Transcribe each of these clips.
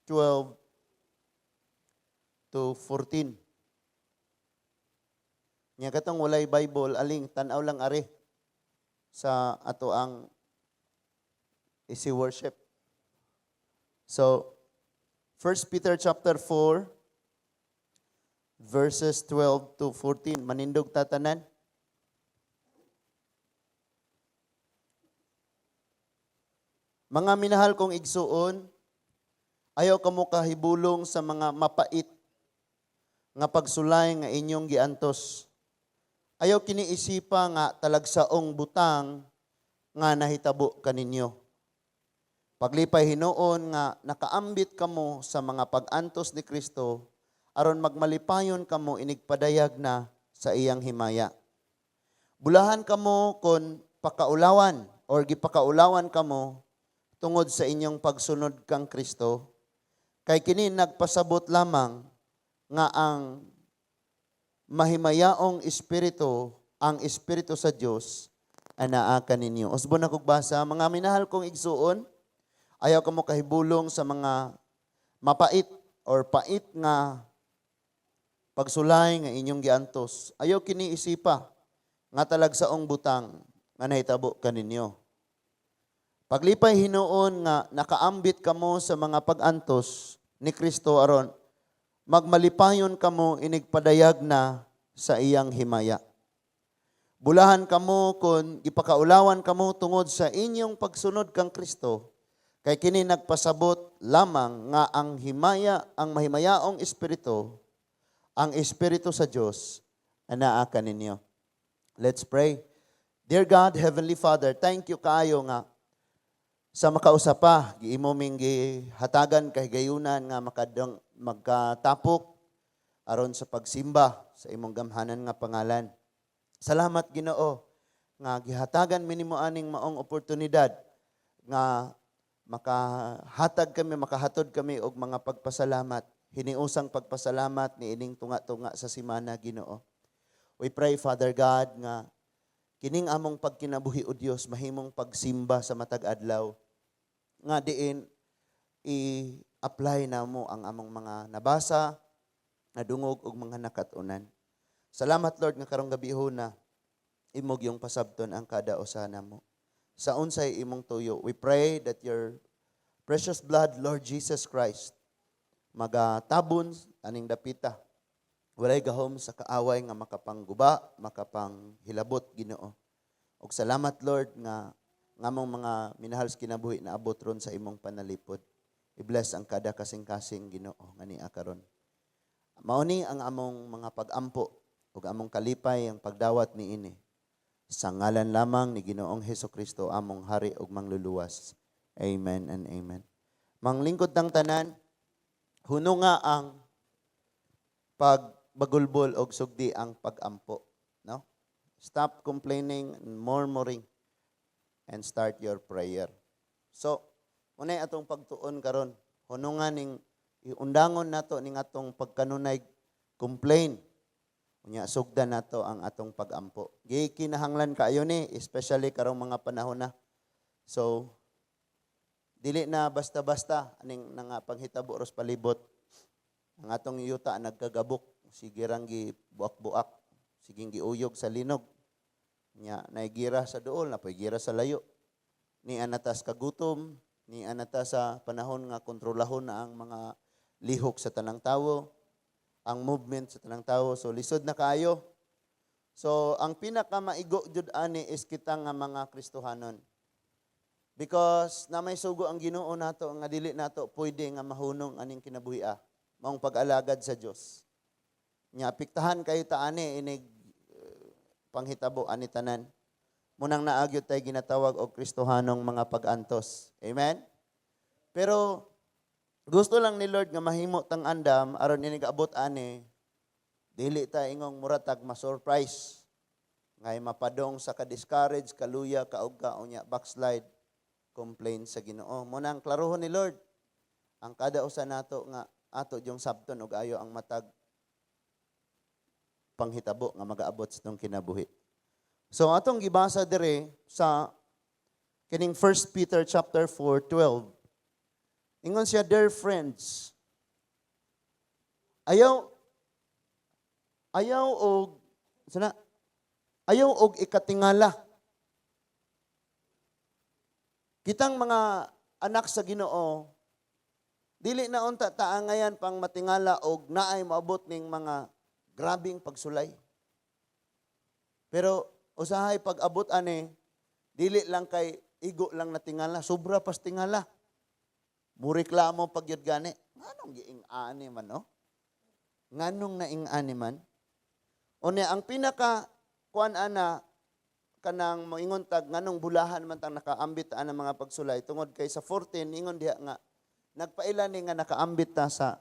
12 to 14. Nya katong walay Bible, aling tan-aw lang ari sa ato ang easy worship. So, 1 Peter chapter 4 verses 12 to 14. Manindog tatanan. Mga minahal kong igsuon, ayaw kamo kahibulong sa mga mapait nga pagsulay nga inyong giantos. Ayaw kiniisipa nga talagsaong butang nga nahitabo kaninyo. Paglipay hinuon nga nakaambit kamo sa mga pag-antos ni Kristo aron magmalipayon kamo inigpadayag na sa iyang himaya. Bulahan kamo kon pakaulawan or gipakaulawan kamo tungod sa inyong pagsunod kang Kristo, kay kini nagpasabot lamang nga ang mahimayaong espiritu, ang espiritu sa Dios anaa kaninyo. Usbon na kog basa, mga minahal kong igsuon, ayaw kamo kahibulong sa mga mapait or pait nga pagsulay nga inyong giantos. Ayaw kini isipa nga talagsaong butang nga nahitabo kaninyo. Paglipay hinuon nga nakaambit kamo sa mga pag-antos ni Kristo aron magmalipayon kamo inigpadayag na sa iyang himaya. Bulahan kamo kon gipakaulawan kamo tungod sa inyong pagsunod kang Kristo, kay kini nagpasabot lamang nga ang himaya, ang mahimayaong espiritu, ang espiritu sa Dios anaa kaninyo. Let's pray. Dear God, Heavenly Father, thank you kaayo nga sa makausa pa, giimo ming gihatagan kahigayunan nga makadang magkatapok aron sa pagsimba sa imong gamhanan nga pangalan. Salamat, Ginoo, nga gihatagan mi nimo aning maong oportunidad nga makahatag kami, makahatod kami og mga pagpasalamat, hiniusang pagpasalamat ni ining tunga-tunga sa simana, Ginoo. We pray, Father God, nga kining among pagkinabuhi, o Dios, mahimong pagsimba sa matag adlaw nga diin i-apply namo ang among mga nabasa, nadungog ug mga nakat-unan. Salamat, Lord, nga karong gabi na imong yung pasabton ang kada usa namo sa unsay imong tuyo. We pray that your precious blood, Lord Jesus Christ, magatabon aning dapita. Walay gahom sa kaaway nga makapangguba, makapanghilabot, Ginoo. Ug salamat, Lord, nga ngamong mga minahal sa kinabuhi na abot ron sa imong panalipod. I-bless ang kada kasing-kasing, Ginoo, nga niya karon. Mao ni ang among mga pag-ampo ug among kalipay ang pagdawat niini. Sa ngalan lamang ni Ginoong Hesus Kristo, among hari ug mangluluwas. Amen and amen. Manglingkod ng tanan, huno nga ang pagbagulbol og sugdi ang pagampo, no? Stop complaining and murmuring and start your prayer. So, unay atong pagtuon karon, huno nga ning iundangon nato ning atong pagkanunay complain. Unya sugdan nato ang atong pagampo. Gikinahanglan kaayo ni, especially karong mga panahon na. So, dili na basta-basta aning nga panghitabo ros palibot. Ang atong yuta nagkagabok, sige rang gibuak-buak, sige giuyog sa linog. Nya naay gira sa duol, napoy gira sa layo. Ni anatas kagutom, ni anata sa panahon nga kontrolahon na ang mga lihok sa tanang tawo, ang movement sa tanang tawo. So lisod na kaayo. So ang pinakamaigo jud ani is kita nga mga Kristohanon. Because na may sugo ang Ginoo nato nga dili nato pwede nga mahunong aning kinabuhi maong pag-alagad sa Dios. Nya apektahan kayo ta ani inig panghitabo ani tanan. Munang naagyod tay ginatawag og Kristohanong mga pag-antos. Amen? Pero gusto lang ni Lord nga mahimo tang andam aron inig abot ani dili ta ingong muratag ma-surprise ngay mapadong sa ka-discourage, kaluya, kaug ka, unya backslide, complain sa Ginoo. Munang klarohon ni Lord ang kada usa nato nga ato yung sabton og ayo ang matag panghitabo nga magaabot sa itong kinabuhi. So atong gibasa dire sa kining 1 Peter chapter 4:12. Ingon siya, "Dear friends, ayaw og sana ayaw og ikatingala. Kitang mga anak sa Ginoo, dili na unta taangayan pang matingala og naay moabot ning mga grabing pagsulay. Pero usahay pag abot ani, dili lang kay igo lang na tingala, sobra pas tingala. Mureklamo pag yun gani. Nganong giing-ani man, no? Nganong naing-ani man? Unya, ang pinaka kuan ana kanang moingon tag nganong bulahan man tang nakaambit ana mga pagsulay, tungod kay sa 14 ingon diha nga nagpaila ni nga nakaambit ta sa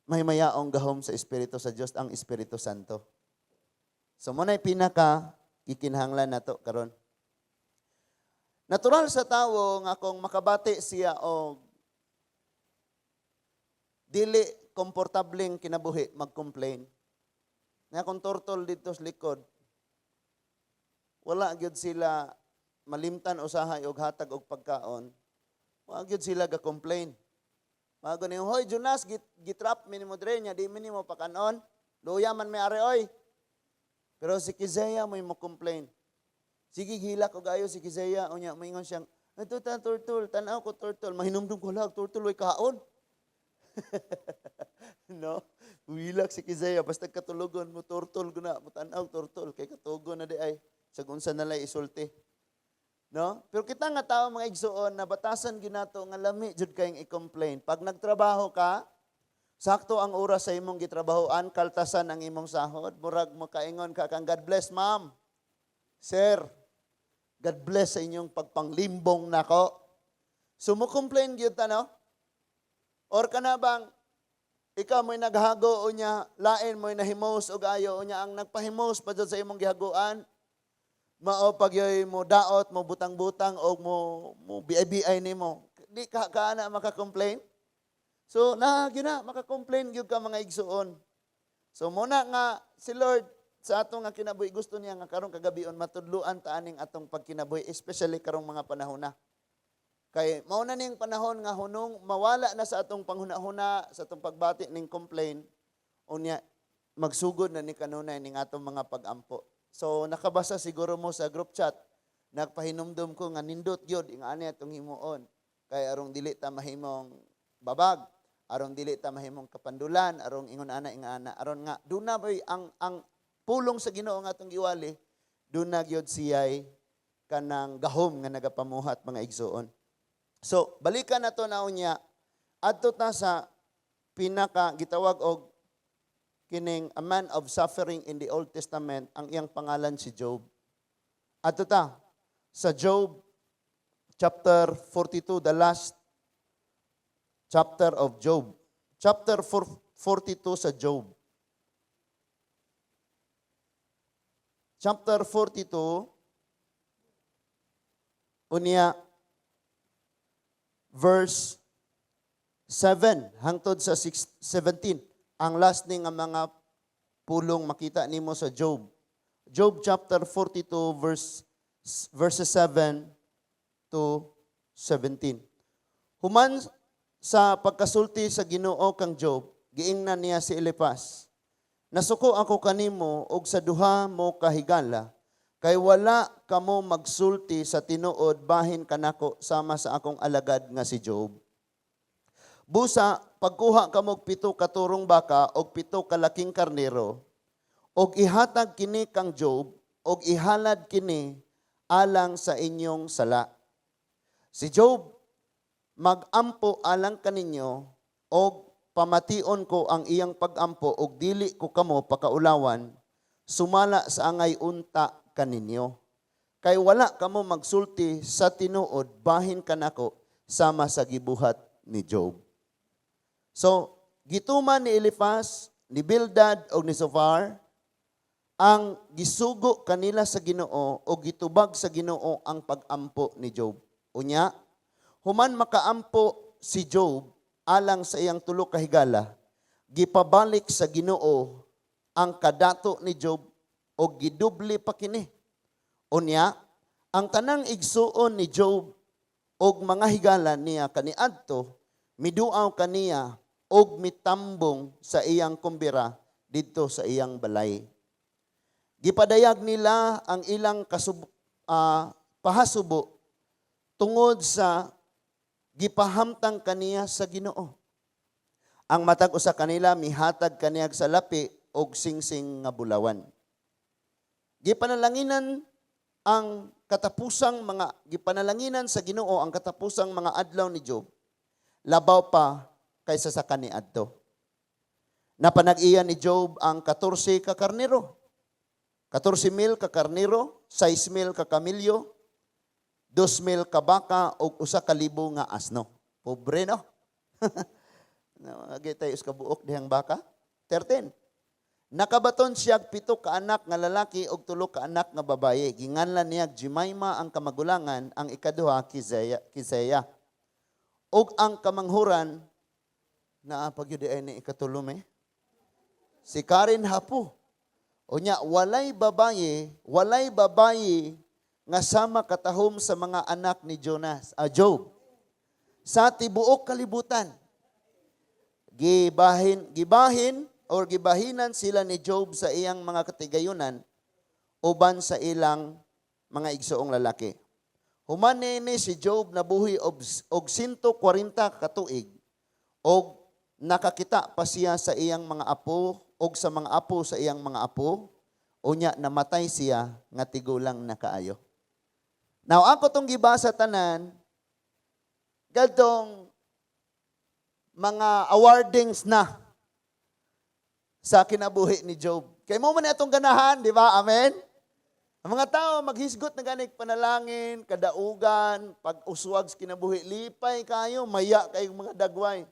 mahimayaong gahom sa Espiritu sa Dios, ang Espiritu Santo. So mo na'y pinaka gikinahanglan nato karon. Natural sa tawo nga kung makabati siya og dili komportableng kinabuhi, mag-complain. Nga kung turtle dito sa likod, wala gyud sila malimtan usahay og hatag og pagkaon. Wala gyud sila ga-complain. Mago niyo, "Hoy Jonas, gitrap mi nimo dre nya di mi nimo pakanon. Luya man may ari oy." Pero si Keziah mo'y mo complain. Sige, hilak og ayo si Keziah, unya moingon siyang, "Ito ta turtle, tan-aw ko turtle, mahinumdum ko lag turtle way kaon." No? Hilak si Keziah, basta katulogon mo turtle guna, mo tan-aw turtle kay katugon na di ay sa unsa na lay isulti. No? Pero kita nga tao, mga igsuon, na batasan ginato nga lami jud kayong i-complain. Pag nagtrabaho ka, sakto ang oras sa imong gitrabahoan, kaltasan ang imong sahod, murag mo kaingon ka kang, "God bless, ma'am. Sir, God bless sa inyong pagpanglimbong nako." So mo complain gyud ta, no? Or kana bang ikaw mo'y naghago, unya lain mo'y nahimos og ayo, unya ang nagpahimos pa jud sa imong gihaguan mao pag yoy mo daot mo butang-butang og mo BI-BI nimo, di ka kaana maka-complain? So na gyud na maka-complain gyud ka, mga igsuon. So muna nga si Lord sa atong nga kinabuhi, gusto niya nga karong kagabion matudluan ta aning atong pagkinabuhi, especially karong mga panahon na. Kay mao na ning panahon nga hunong mawala na sa atong panghuna-huna, sa atong pagbati ning complain, unya magsugod na ni kanunay ning atong mga pagampo. So nakabasa siguro mo sa group chat, nagpahinumdum ko nga nindot gyud ing ani atong himuon kay arong dili ta mahimong babag, arong dili ta mahimong kapandulan, arong ingon ana ing ana, aron nga duna bay ang pulong sa Ginoo nga atong giwali, duna gyud siyay kanang gahom nga nagapamuhat, mga igsuon. So, balikan na to na unya. Adto ta sa pinaka gitawag og kining a man of suffering in the Old Testament, ang iyang pangalan si Job. Adto ta sa Job chapter 42, the last chapter of Job. Chapter 42 sa Job. Chapter 42, unya verse 7 hangtod sa 6, 17. Ang last ni nga mga pulong makita nimo sa Job. Job chapter 42 verses 7 to 17. Human sa pagkasulti sa Ginoo kang Job, giingnan niya si Eliphaz, "Nasuko ako kanimo og sa duha mo kahigala, kay wala kamo magsulti sa tinuod bahin kanako sama sa akong alagad nga si Job. Busa, pagkuha kamo og 7 ka turong baka og 7 ka laking karnero, og ihatag kini kang Job, og ihalad kini alang sa inyong sala. Si Job magampo alang kaninyo, og pamation ko ang iyang pagampo, og dili ko kamo pakaulawan sumala sa angay unta kaninyo. Kay wala kamo magsulti sa tinuod bahin kanako sama sa gibuhat ni Job." So, gituman ni Eliphaz, ni Bildad og ni Zophar ang gisugo kanila sa Ginoo o gitubag sa Ginoo ang pagampo ni Job. Unya, human makaampo si Job alang sa iyang tulo ka higala, gipabalik sa Ginoo ang kadato ni Job o gidubli pa kini. Unya, ang tanang igsuon ni Job Og mga higala niya kaniadto, miduaw kaniya og mitambong sa iyang kumbira didto sa iyang balay. Gipadayag nila ang ilang pahasubo tungod sa gipahamtang kaniya sa Ginoo. Ang matag usa kanila mihatag kaniya sa lapi og singsing nga bulawan. Gipanalanginan sa Ginoo ang katapusang mga adlaw ni Job labaw pa kaysa sa kaniadto. Napanag-iya ni Job ang 14 ka karnero. 14 mil ka karnero, 6 mil ka kamilyo, 2 mil ka baka ug 1,000 nga asno. Pobre, no? Agi tayo ka buok dihang baka. 13. Nakabaton siya pito ka anak nga lalaki ug tulo ka anak nga babaye. Ginganlan niya Jemima ang kamagulangan, ang ikaduha Kizeya. Ug ang kamanghuran naa pa gyud ay ni ikatulo me. Si Karen Hapu. Unya walay babaye nga sama katahom sa mga anak ni Job sa tibuok kalibutan. Gibahin or gibahinan sila ni Job sa iyang mga katigayunan uban sa ilang mga igsoong lalaki. Human niini, si Job nabuhi og 140 ka tuig og nakakita pa siya sa iyang mga apo og sa mga apo sa iyang mga apo. Unya namatay siya nga tigulang na kaayo. Now, ako tong gibasa tanan gadtong mga awardings na sa kinabuhi ni Job. Kay mao man atong ganahan, di ba? Amen? Ang mga tao maghisgot na ganig panalangin, kadaugan, pag-uswag sa kinabuhi, lipay kayo, maya kayong mga dagway.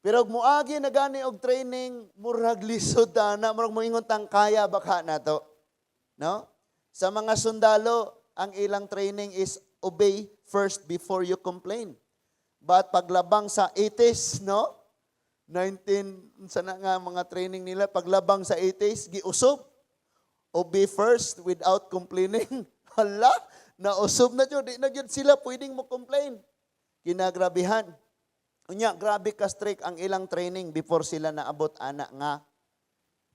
Pero og muagi na gani og training, murag lisod na, murag moingon tang kaya baka nato. No? Sa mga sundalo, ang ilang training is obey first before you complain. But paglabang sa 80s, no? 19 sana nga mga training nila, paglabang sa 80s, giusob. Obey first without complaining. Hala, nausob na jud, di na gyud sila pwedeng mo complain. Kinagrabihan. Unya, grabe ka strict ang ilang training before sila naabot ana nga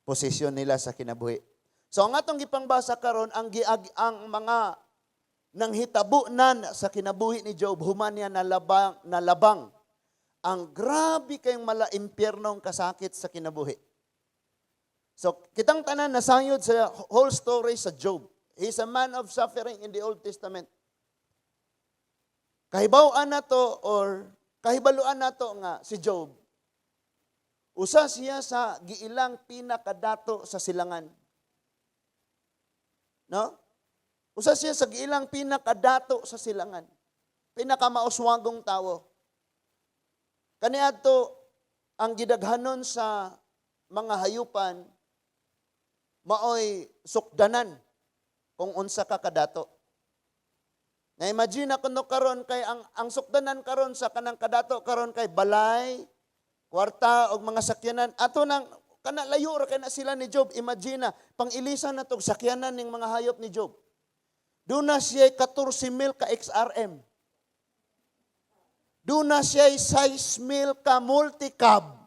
posisyon nila sa kinabuhi. So ang atong gipangbasa karon, ang mga nanghitabo nan sa kinabuhi ni Job human niya nalabang ang grabe kayong mala impyernong kasakit sa kinabuhi. So kitang tanan nasayod sa whole story sa Job. He's a man of suffering in the Old Testament. Kahibaw-an nato or kahibaluan nato nga si Job, usa siya sa giilang pinakadato sa silangan. No? Usa siya sa giilang pinakadato sa silangan. Pinakamauswagong tawo. Kaniadto ang gidaghanon sa mga hayupan maoy sukdanan kung unsa ka kadato. Na imagine ako no karon kay ang sukdanan karon sa kanang kadato karon kay balay, kwarta og mga sakyanan. Ato nang kana layo ra kay na sila ni Job. Imagine na pang-ilisan na tog sakyanan ning mga hayop ni Job. Duna siya 14 mil ka XRM. Duna siya 6 mil ka multicab.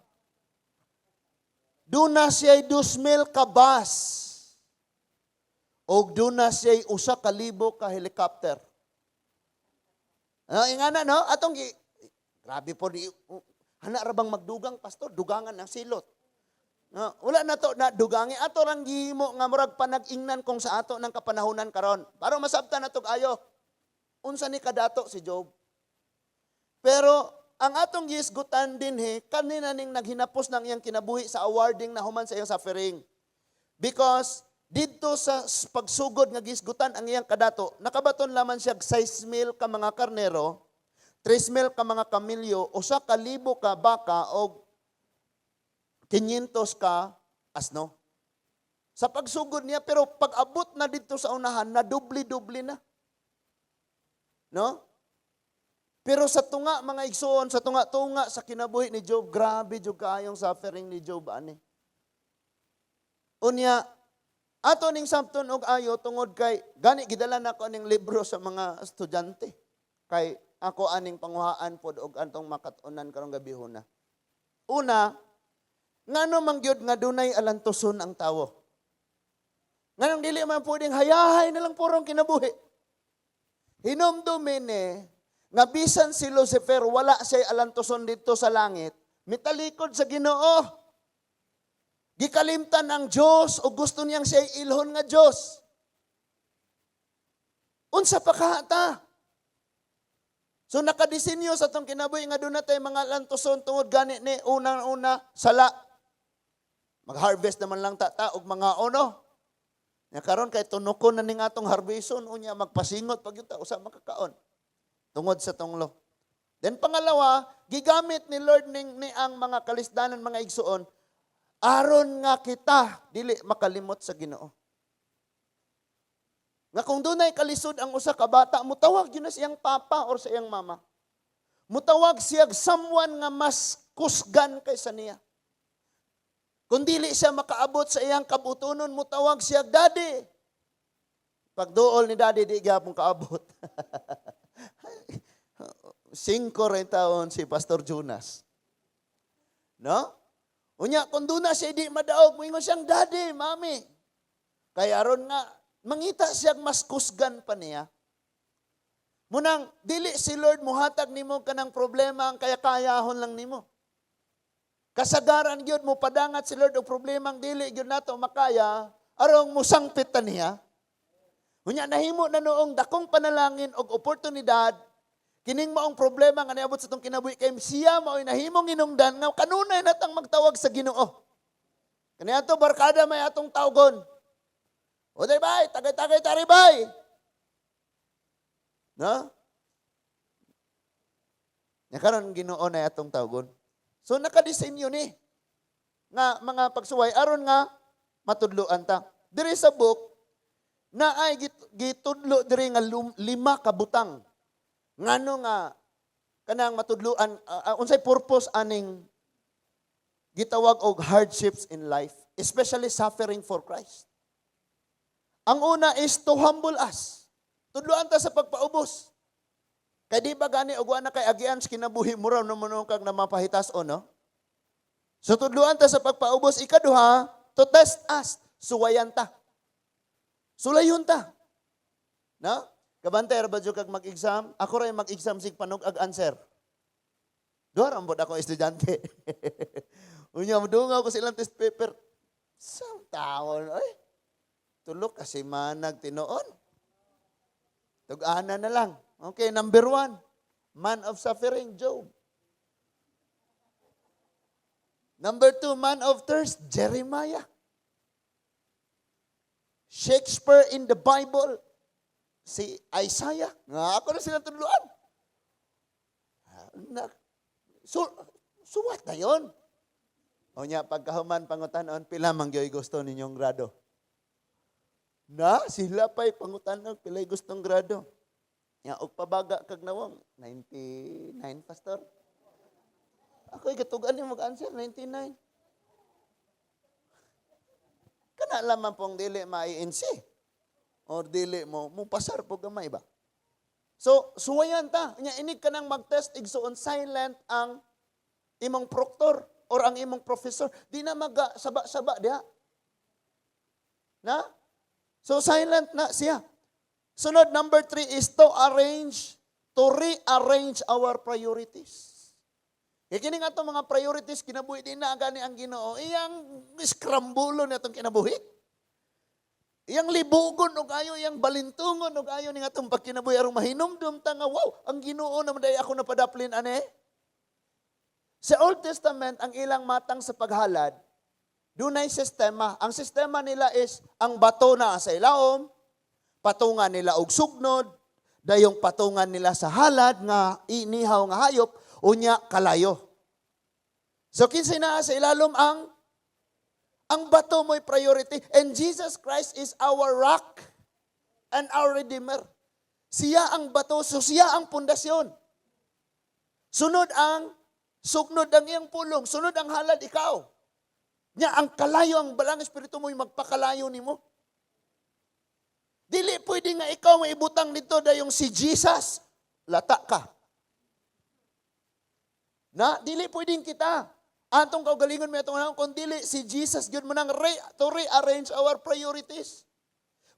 Duna siya 2 mil ka bus. Og duna siya 1,000 ka helicopter. Ah, ingana, no? Atong grabe po di hana ra bang magdugang, pastor, dugangan ang silot. No, wala na to na dugangi, ato rang gihimo nga murag panag-ingnan kung sa ato ng kapanahonan karon. Para masabtan nato ayo. Unsa ni kadato si Job? Pero ang atong gihisgutan dinhi kanina ning naghinapos ng iyang kinabuhi sa awarding na human sa iyang suffering. Because didto sa pagsugod nga gihisgutan ang iyang kadato, nakabaton lamang siya 6 mil ka mga karnero, 3 mil ka mga kamilyo, 1,000 ka baka og 500 ka asno. Sa pagsugod niya, pero pag-abot na dito sa unahan, na dubli-dubli na. No? Pero sa tunga, mga igsoon, sa tunga-tunga sa kinabuhi ni Job, grabe jud kaayong suffering ni Job ani. Unya, ato ning sabton og ayo tungod kay gani gidala nako ning libro sa mga estudyante. Kay ako aning panguhaan pod og antong makat-onan karong gabihona. Una, ngano man gyud nga dunay alantuson ang tawo? Nganong dili man pwedeng hayahay na lang purong kinabuhi? Hinumdumin eh, nga bisan si Lucifer wala siya alantuson dito sa langit, mitalikod sa Ginoo. Gikalimtan ang Diyos o gusto niyang siya ilhon nga Diyos. Unsa pa kahata? So nakadisenyo sa atong kinabuhi nga doon natay mga alantuson tungod gani ni unang-una sala. Mag-harvest naman lang ta og mga ono. Nya karon kay tunokon na ning atong harveston, unya magpasingot pag ta usa makakaon. Tungod sa tunglo. Then pangalawa, gigamit ni Lord ning ni ang mga kalisdanan, mga igsuon, aron nga kita dili makalimot sa Ginoo. Nga kung dunay kalisod ang usa ka bata, mutawag gyud na siyang papa or sa iyang mama. Mutawag siya someone nga mas kusgan kaysa niya. Kung dili siya makaabot sa iyang kabutunon, mutawag siya, "Daddy." Pagduol ni Daddy, di gyapon kaabot. 5 rin taon si Pastor Jonas. No? Unya, kung doon na siya di madaog, muingon siyang, "Daddy, Mami." Kaya aron nga, mangita siya mas kusgan pa niya. Munang, dili si Lord muhatag nimo kanang problema ang kaya-kayahon lang nimo. Kasagaran gyud mo padangat si Lord og problemang dili gyud nato makaya arong musangpit ta niya. Unya nahimo na noong dakong panalangin og oportunidad kining maong problema nga niabot sa atong kinabuhi kay siya mao'y nahimong hinungdan nga kanunay natang magtawag sa Ginoo. Kaniadto barkada may atong tawgon. O day bay, tagay-tagay tari bay. No? Nya karon Ginoo na atong tawgon. So nakadisenyo ni nga mga pagsuway aron nga matudloan ta. Diri sa book na ay gitudlo diri nga lima ka butang. Ngano nga kanang matudloan, unsay purpose aning gitawag og hardships in life, especially suffering for Christ. Ang una is to humble us. Tudloan ta sa pagpaubos. Kay di ba gani og wa na kay agian sa kinabuhi mo raw naman kag namapahitas o no? So tudloan ta sa pagpaubos. Ikaduha, to test us. Suwayan ta. Sulayon ta. No? Kabantay ra ba jud kag mag-exam? Ako ra mag-exam sig panug-ag answer. Duha ra bod ako estudyante. Unya modungaw ko sa ilang test paper. Sa tawon oy. Tulok kasi manag tinuon. Tug-ana na lang. Okay, number 1. Man of suffering, Job. Number 2, man of thirst, Jeremiah. Shakespeare in the Bible, si Isaiah. Nga ako na sila tudluan. Na, so, suwat na yun. O niya, pagkahuman pangutanon, pila man gyoy gusto ninyong grado? Na, sila pa'y pangutanon, pila'y gustong grado. Nya, og pabaga kag nawong, 99, Pastor. Ako'y katugan ni mag-answer, 99. Kana lamang pong dili ma-INC. Or dili mo, mo pasar po gamay ba? So, suwayan ta. Nya, inig ka nang mag-test, igsuon silent ang imong proctor or ang imong professor. Di na mag-saba-saba diha. Na? So, silent na siya. Sunod, number 3 is to rearrange our priorities. Kaya kini nga itong mga priorities, kinabuhi din na gani ang Ginoo. Iyang scrambulo na itong kinabuhi. Iyang libugon og ayo, iyang balintungon og ayo ni nga itong pagkinabuhi aron mahinumdum ta nga, wow, ang Ginoo naman dahil ako napadaplin ane. Sa Old Testament, ang ilang matang sa paghalad, dunay sistema. Ang sistema nila is, ang bato na sa ilawom, patungan nila og sugnod, dayong patungan nila sa halad nga inihaw nga hayop, unya kalayo. So kinsay naa sa ilalom ang bato mo'y priority. And Jesus Christ is our rock and our Redeemer. Siya ang bato, so siya ang pundasyon. Sunod ang sugnod ang iyang pulong, sunod ang halad ikaw. Nya ang kalayo, ang balang espiritu mo'y magpakalayo nimo. Dili pwede nga ikaw maibutang dito dayong si Jesus. Lata ka. Na, dili pwedeng kita. Atong kaugalingon may atong kung dili si Jesus gyud mo nang to rearrange our priorities.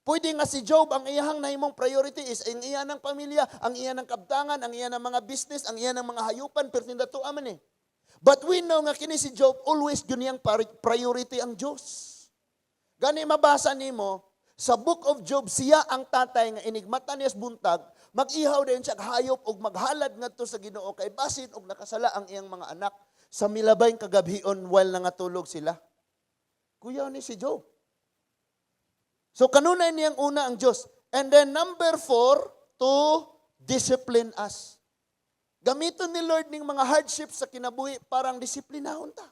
Pwede nga si Job, ang iyahang nahimong priority is ang iya ng pamilya, ang iya ng kabtangan, ang iya ng mga business, ang iya ng mga hayupan, pero tindato man eh. But we know nga kini si Job, always yun niyang priority ang Diyos. Gani mabasa nimo sa Book of Job, siya ang tatay nga inigmata niya sa buntag, mag-ihaw din siya hayop og maghalad ngadto sa Ginoo kay basin og nakasala ang iyang mga anak sa milabay kagabhion while nangatulog sila. Kuya ni si Job. So kanunay niyang una ang Diyos. And then number 4, to discipline us. Gamiton ni Lord ning mga hardships sa kinabuhi parang disiplinahon ta.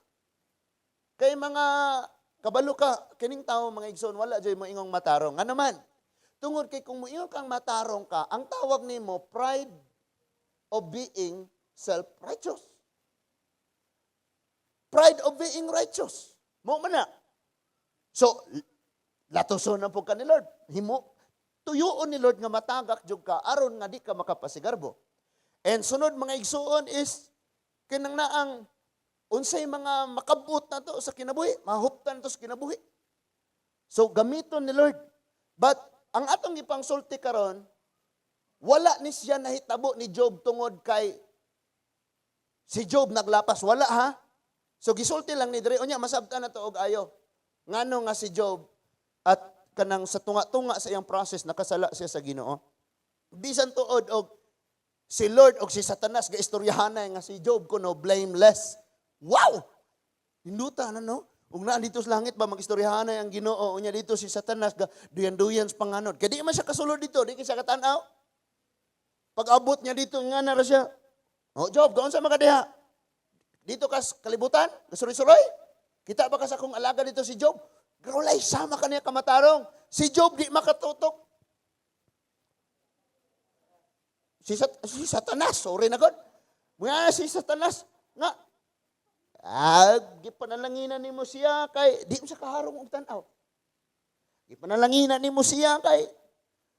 Kay mga kabalo ka, kining tao, mga igsoon, wala joy mo ingong matarong. Nga naman, tungod kay kung moingon kang matarong ka, ang tawag nimo pride of being self-righteous. Pride of being righteous. Mo man na. So, latuson na po ka ni Lord. Himo, tuyuon ni Lord nga matagak jud ka aron nga di ka makapasigarbo. And sunod, mga igsuon, is kinang naang unsay mga makabot na to sa kinabuhi, mahuptan to sa kinabuhi. So gamiton ni Lord. But ang atong ipangsulti karon, wala ni siya nahitabo ni Job tungod kay si Job naglapas, wala ha. So gisulti lang ni diri, unya masabtan na to og ayo. Ngano nga si Job at kanang sa tunga-tunga sa iyang process nakasala siya sa Ginoo. Bisan tuod og si Lord og si Satanas gaistoryahanay nga si Job kuno blameless. Wow! Hinduta na, no? Ug naa dito sa langit ba, magistoryahanay ang Ginoo, unya dito si Satanas ga duyan-duyan sa panganod. Kay di man siya kasulod dito, di kay siya katanaw. Pag abot niya dito nga na ra siya. "Oh Job, gaunsa man ka diha? Dito kas kalibutan, kasuroy-suroy. Kita ba ka sa akong alaga dito si Job? Walay sama kaniya kamatarong." Si Job di makatutok. Si Satanas, sorry na God. Mga si Satanas, nga, gipanalanginan nimo siya kay, di mo siya kaharong og tan-aw. Gipanalanginan nimo siya kay,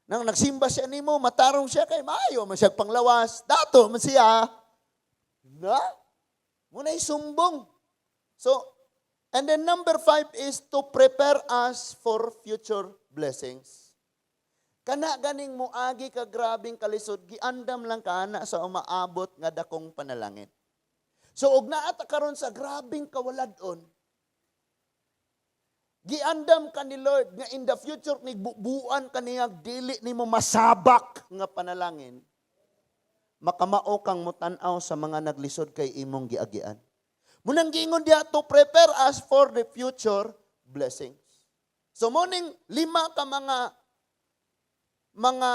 nang nagsimba siya nimo, matarong siya kay, maayo man siya panglawas, dato man siya. Na? Muna'y sumbong. So, and then number 5 is to prepare us for future blessings. Kana ganing muagi ka grabing kalisod, giandam lang ka ana sa umaabot nga dakong panalangin. So og naa ta karon sa grabing kawalad-on, giandam ka ni Lord nga in the future ni bubuan ka niya dili nimo masabak nga panalangin, makamao kang mutan-aw sa mga naglisod kay imong giagian. Munang giingon diha to prepare us for the future blessings. So morning lima ka mga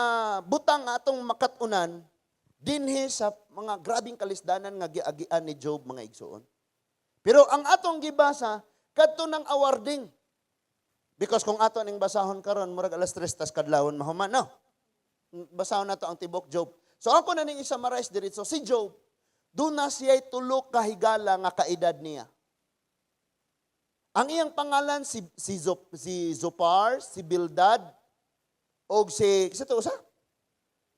butang atong makat-unan dinhi sa mga grabing kalisdanan nga giagian ni Job, mga igsuon. Pero ang atong gibasa kadto ng awarding. Because kung ato ning basahon karon, murag alas 3 tas kadlawon mahuman, no. Basahon nato ang tibok Job. So ako na ning i-summarize diretso si Job, duna siya'y tulo ka higala nga kaedad niya. Ang iyang pangalan si Zopar, si Bildad, og si sa to usa?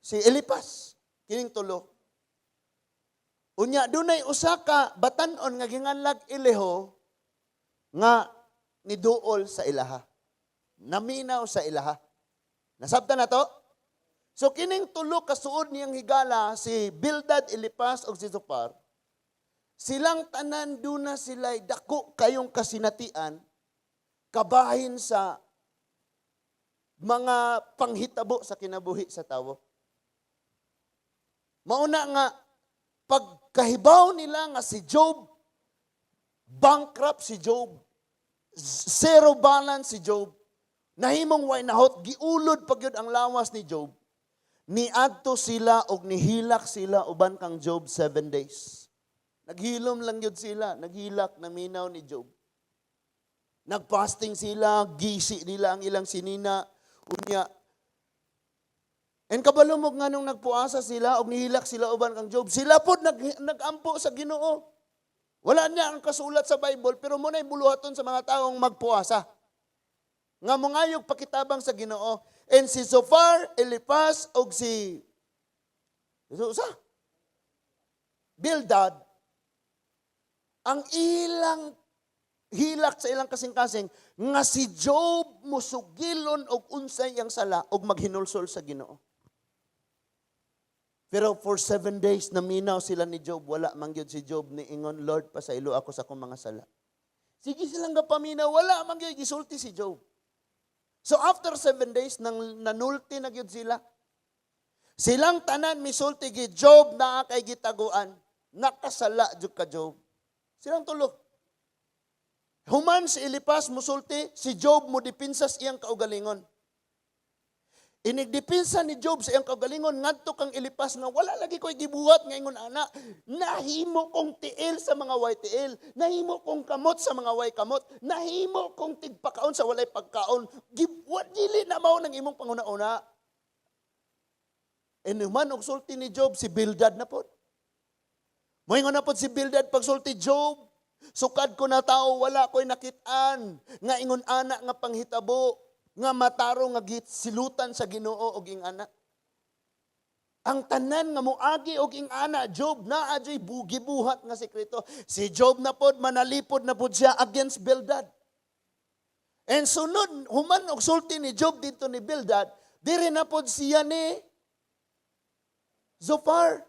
Si Elipas. Kining tulo. Unya dunay usa ka batan-on nga ginganlag Elihu nga niduol sa ilaha. Naminaw sa ilaha. Nasabtan na to? So kining tulo ka suod niyang higala, si Bildad, Elipas ug si Zopar, silang tanan duna sila'y dako kayong kasinatian kabahin sa mga panghitabo sa kinabuhi sa tawo. Mauna nga pagkahibaw nila nga si Job bankrupt, si Job zero balance, si Job nahimong way nahot, giulod pa gyud ang lawas ni Job, niadto sila og nihilak sila uban kang Job 7 days. Naghilom lang gyud sila, naghilak, naminaw ni Job. Nagfasting sila, gisi nila ang ilang sinina, unya. And kabalo mo nga nung nagpuasa sila og nihilak sila uban kang Job, sila pod nagampo sa Ginoo. Wala niya ang kasulat sa Bible, pero mo na'y buluhaton sa mga taong magpuasa nga mongayog pakitabang sa Ginoo. And si Zophar, Eliphaz og si So, sa? Bildad, ang ilang hilak sa ilang kasing-kasing nga si Job musugilon og unsay iyang sala og maghinulsol sa Ginoo. Pero for 7 days naminaw sila ni Job, wala man gyud si Job ni ingon, "Lord, pasaylo ako sa akong mga sala." Sige silang gapaminaw, wala man gyud gisulti si Job. So after 7 days, nang nanulti na gyud sila. Silang tanan misulti gi Job, naa kay gitaguan. Nakasala jud ka, Job. Silang tulo. Human si Eliphaz musulti, si Job mo dipinsa sa iyang kaugalingon. Inigdipinsa ni Job sa iyang kaugalingon ngadto kang Eliphaz nga wala lagi ko'y gibuhat nga ingon ana. Nahimo kong tiil sa mga way tiil, nahimo kong kamot sa mga way kamot, nahimo kong tigpakaon sa walay pagkaon. Gibuhat dili na mao ng imong panguna-una. Inuman og sulti ni Job, si Bildad na pod. Moingon na pod si Bildad pagsulti, "Job, sukad ko na tao, wala ko'y nakit-an nga ingon ana nga panghitabo nga matarong nga silutan sa Ginoo og ingana. Ang tanan nga moagi og ingana, Job, naa joy gibuhat nga sekreto." Si Job na pod manalipod na pod siya against Bildad. And sunod, human og sulti ni Job dito ni Bildad, diri na pod siya ni Zophar.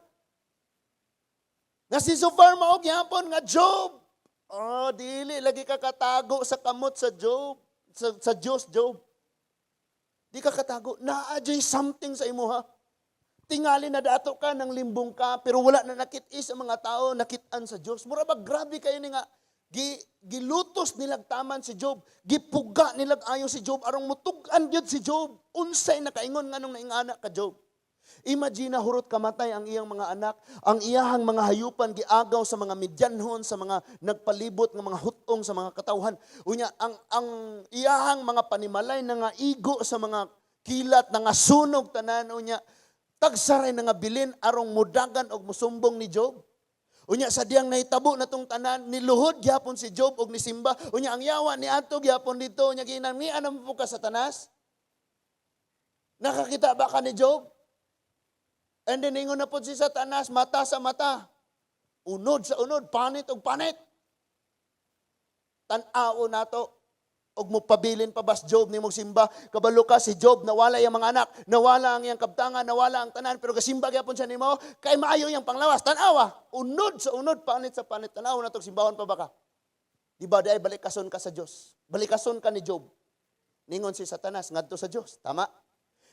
Nga si Zophar mao gyapon nga, "Job, oh, dili lagi ka katago sa kamot sa Job, sa Dios, Job. Di ka katago. Naa joy something sa imuha. Tingali na dato ka ng limbong ka, pero wala na nakit-i sa mga tao, nakit-an sa Dios." Mura ba grabe kayo ni nga gilutos nilag taman si Job, gipuga nilag ayo si Job aron mutug-an gyud si Job. Unsay nakaingon nganong naingana ka, Job? Imagine na hurot kamatay ang iyang mga anak, ang iyahang mga hayupan giagaw sa mga Midyanhon, sa mga nagpalibot nga mga hutong sa mga katawhan. Unya ang iyahang mga panimalay na nga igo sa mga kilat na nga sunog tanan. Unya tagsaray na nga bilin arong mudagan og musumbong ni Job. Unya sa diyang nahitabo na tong tanan, niluhod gyapon si Job og nisimba. Unya ang yawa ni adto gyapon dito, unya giinang ni anam po ka, Satanas? Nakakita ba ka ni Job? And then ingon na po si Satanas, mata sa mata. Unod sa unod, panit og panit. Tan-aw nato og mopabilin pa bas Job ni simba? Kabalo ka si Job, nawala iyang mga anak, nawala ang iyang kabtangan, nawala ang tanan, pero gasimba gyapon siya nimo kay maayo iyang panglawas. Tan-awa, unod sa unod, panit sa panit. Tan-aw nato, simbahon pa ba ka? Di ba dai balikason ka sa Dios? Balikason ka ni Job. Ningon si Satanas ngadto sa Dios, tama?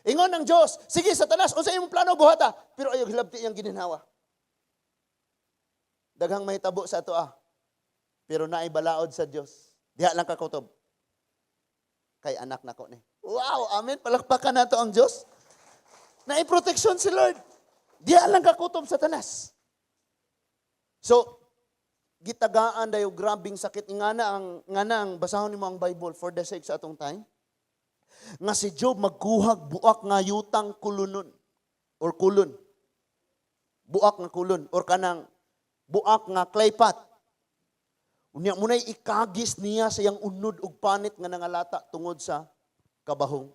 Ingon ng Dios, "Sige Satanas, unsa imong plano, buhata?" Pero ayaw hilabti iyang gininhawa. Daghang mahitabo sa ato ah. Pero naay balaod sa Dios. Diha lang kakutob. Kay anak nako ni. Wow, amen. Palakpakan nato ang Dios. Naay protection si Lord. Diha lang kakutob, Satanas. So, gitagaan dayo grabing sakit ngana ang basahon nimo ang Bible for the sake sa atong time nga si Job magkuhag buak nga yutang kulunon or kulon. Buak nga kulon or kanang buak nga clay pot. Unya munay ikagis niya sa iyang unod og panit nga nangalata tungod sa kabahong.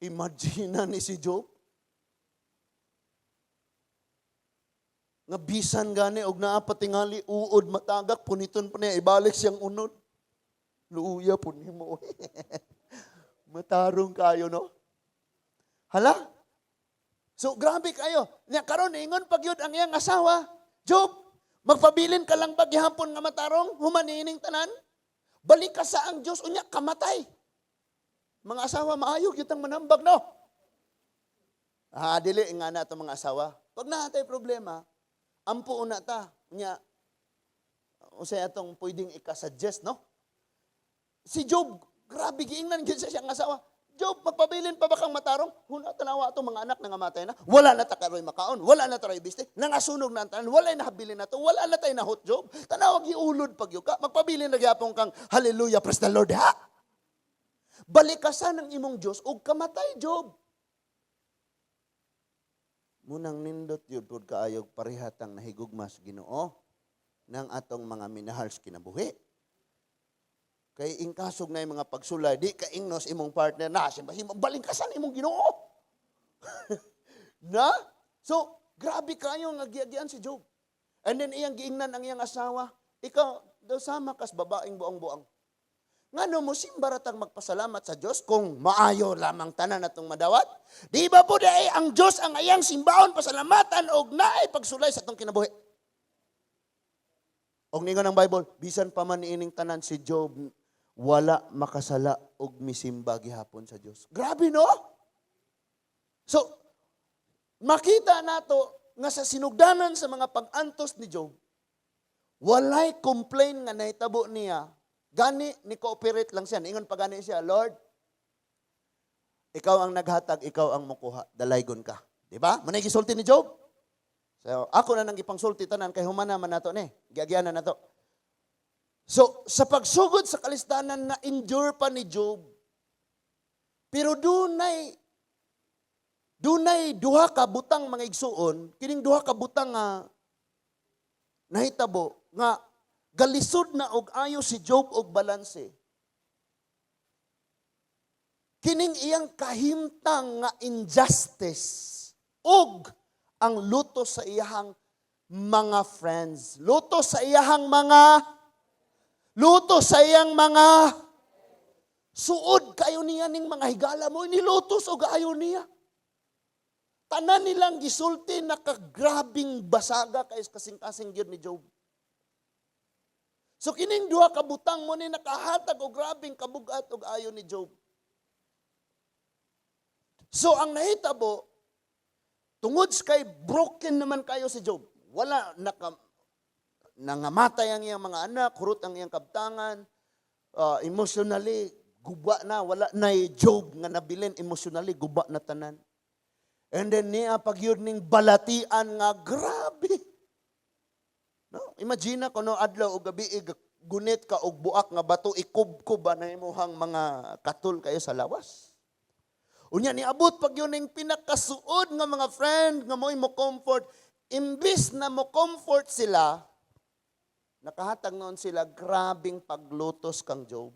Imagine na ni si Job nga bisan gani og naa pa tingali uod matagak, puniton pa niya ibalik siyang unod. Luuya po nimo. Matarong kayo, no? Hala? So, grabe kayo. Nya karon ingon pag yun ang iyang asawa, "Job, magpabilin ka lang ba gihapon nga matarong, human niining tanan? Balik ka sa ang Diyos, unya kamatay." Mga asawa, maayo gyud ang manambag, no? Ah, dili nga na itong mga asawa. Pag naa tay problema, ampo una ta. Unya, unsay atong pwedeng ika-suggest, no? Si Job, grabe giingnan gyud sa siyang asawa. "Job, magpabilin pa ba kang matarong? Huna, tanawa atong mga anak nangamatay na. Wala na ta karoy makaon, wala na taroy biste. Nangasunog na ang tanan, wala na habilin na to, wala na tayo nahot, Job. Tanawa giulod pag ka. Magpabilin na gyapon kang hallelujah, praise the Lord, ha? Balikasan ang imong Diyos og kamatay, Job." Munang nindot yun pud kaayog parihatang nahigugma sa Ginoo ng atong mga minahal sa kinabuhi. Kay ingkasog na yung mga pagsulay, di ka ingnos imong partner na, simba, balingkasan imong Ginoo. Na? So, grabe kayo nga giagian si Job. And then iyang giingnan ang iyang asawa, "Ikaw, daw sama kas babaeng buang-buang. Ngano mo simba ra tang magpasalamat sa Dios kung maayo lamang tanan atong madawat? Di ba po diay ang Dios ang ayang simbaon, pasalamatan og naay pagsulay sa atong kinabuhi?" Og ningon ang Bible, bisan pa man niining tanan, si Job wala makasala og misimba gihapon sa Dios. Grabe, no? So, makita nato nga sa sinugdanan sa mga pag-antos ni Job, walay complain nga nahitabo niya. Gani, ni cooperate lang siya. Ingon pa gani siya, "Lord, ikaw ang naghatag, ikaw ang mukuha. Dalaygon ka." Di ba? Mao gisulti ni Job. So, ako na nang gipangsulti tanan kay humana man nato ni. Giagyan na nato. So, sa pagsugod sa kalisdanan na endure pa ni Job, pero dunay duha ka butang, mga igsuon, kining duha ka butang nga nahitabo nga galisod na og ayo si Job og balanse. Kining iyang kahimtang nga injustice ug ang lutos sa iyahang mga friends. Lutos sa iyang mga suod kayo niya ning mga higala mo nilutos og ayo niya. Tanan nilang gisulti nakagrabing basaga kay kasing-kasing gyud ni Job. So kining duha ka butang mo ni nakahatag og grabing kabugat og ayo ni Job. So ang nahitabo, tungod sa kay broken naman kayo si Job. Wala naka nangamatay ang iyang mga anak, hurot ang iyang kabtangan, emotionally guba na, wala na Job nga nabilin emotionally, guba na tanan. And then niya pagyud ning balatian nga grabe. No? Imagine na kuno adlaw o gabi gunit ka og buak nga bato, ikubkob ba na imuhang mga katul kayo sa lawas. Unya niabot pag yun ning pinakasuod nga mga friend nga mo'y mo comfort, imbis na mo comfort sila, nakahatag noon sila grabing paglutos kang Job.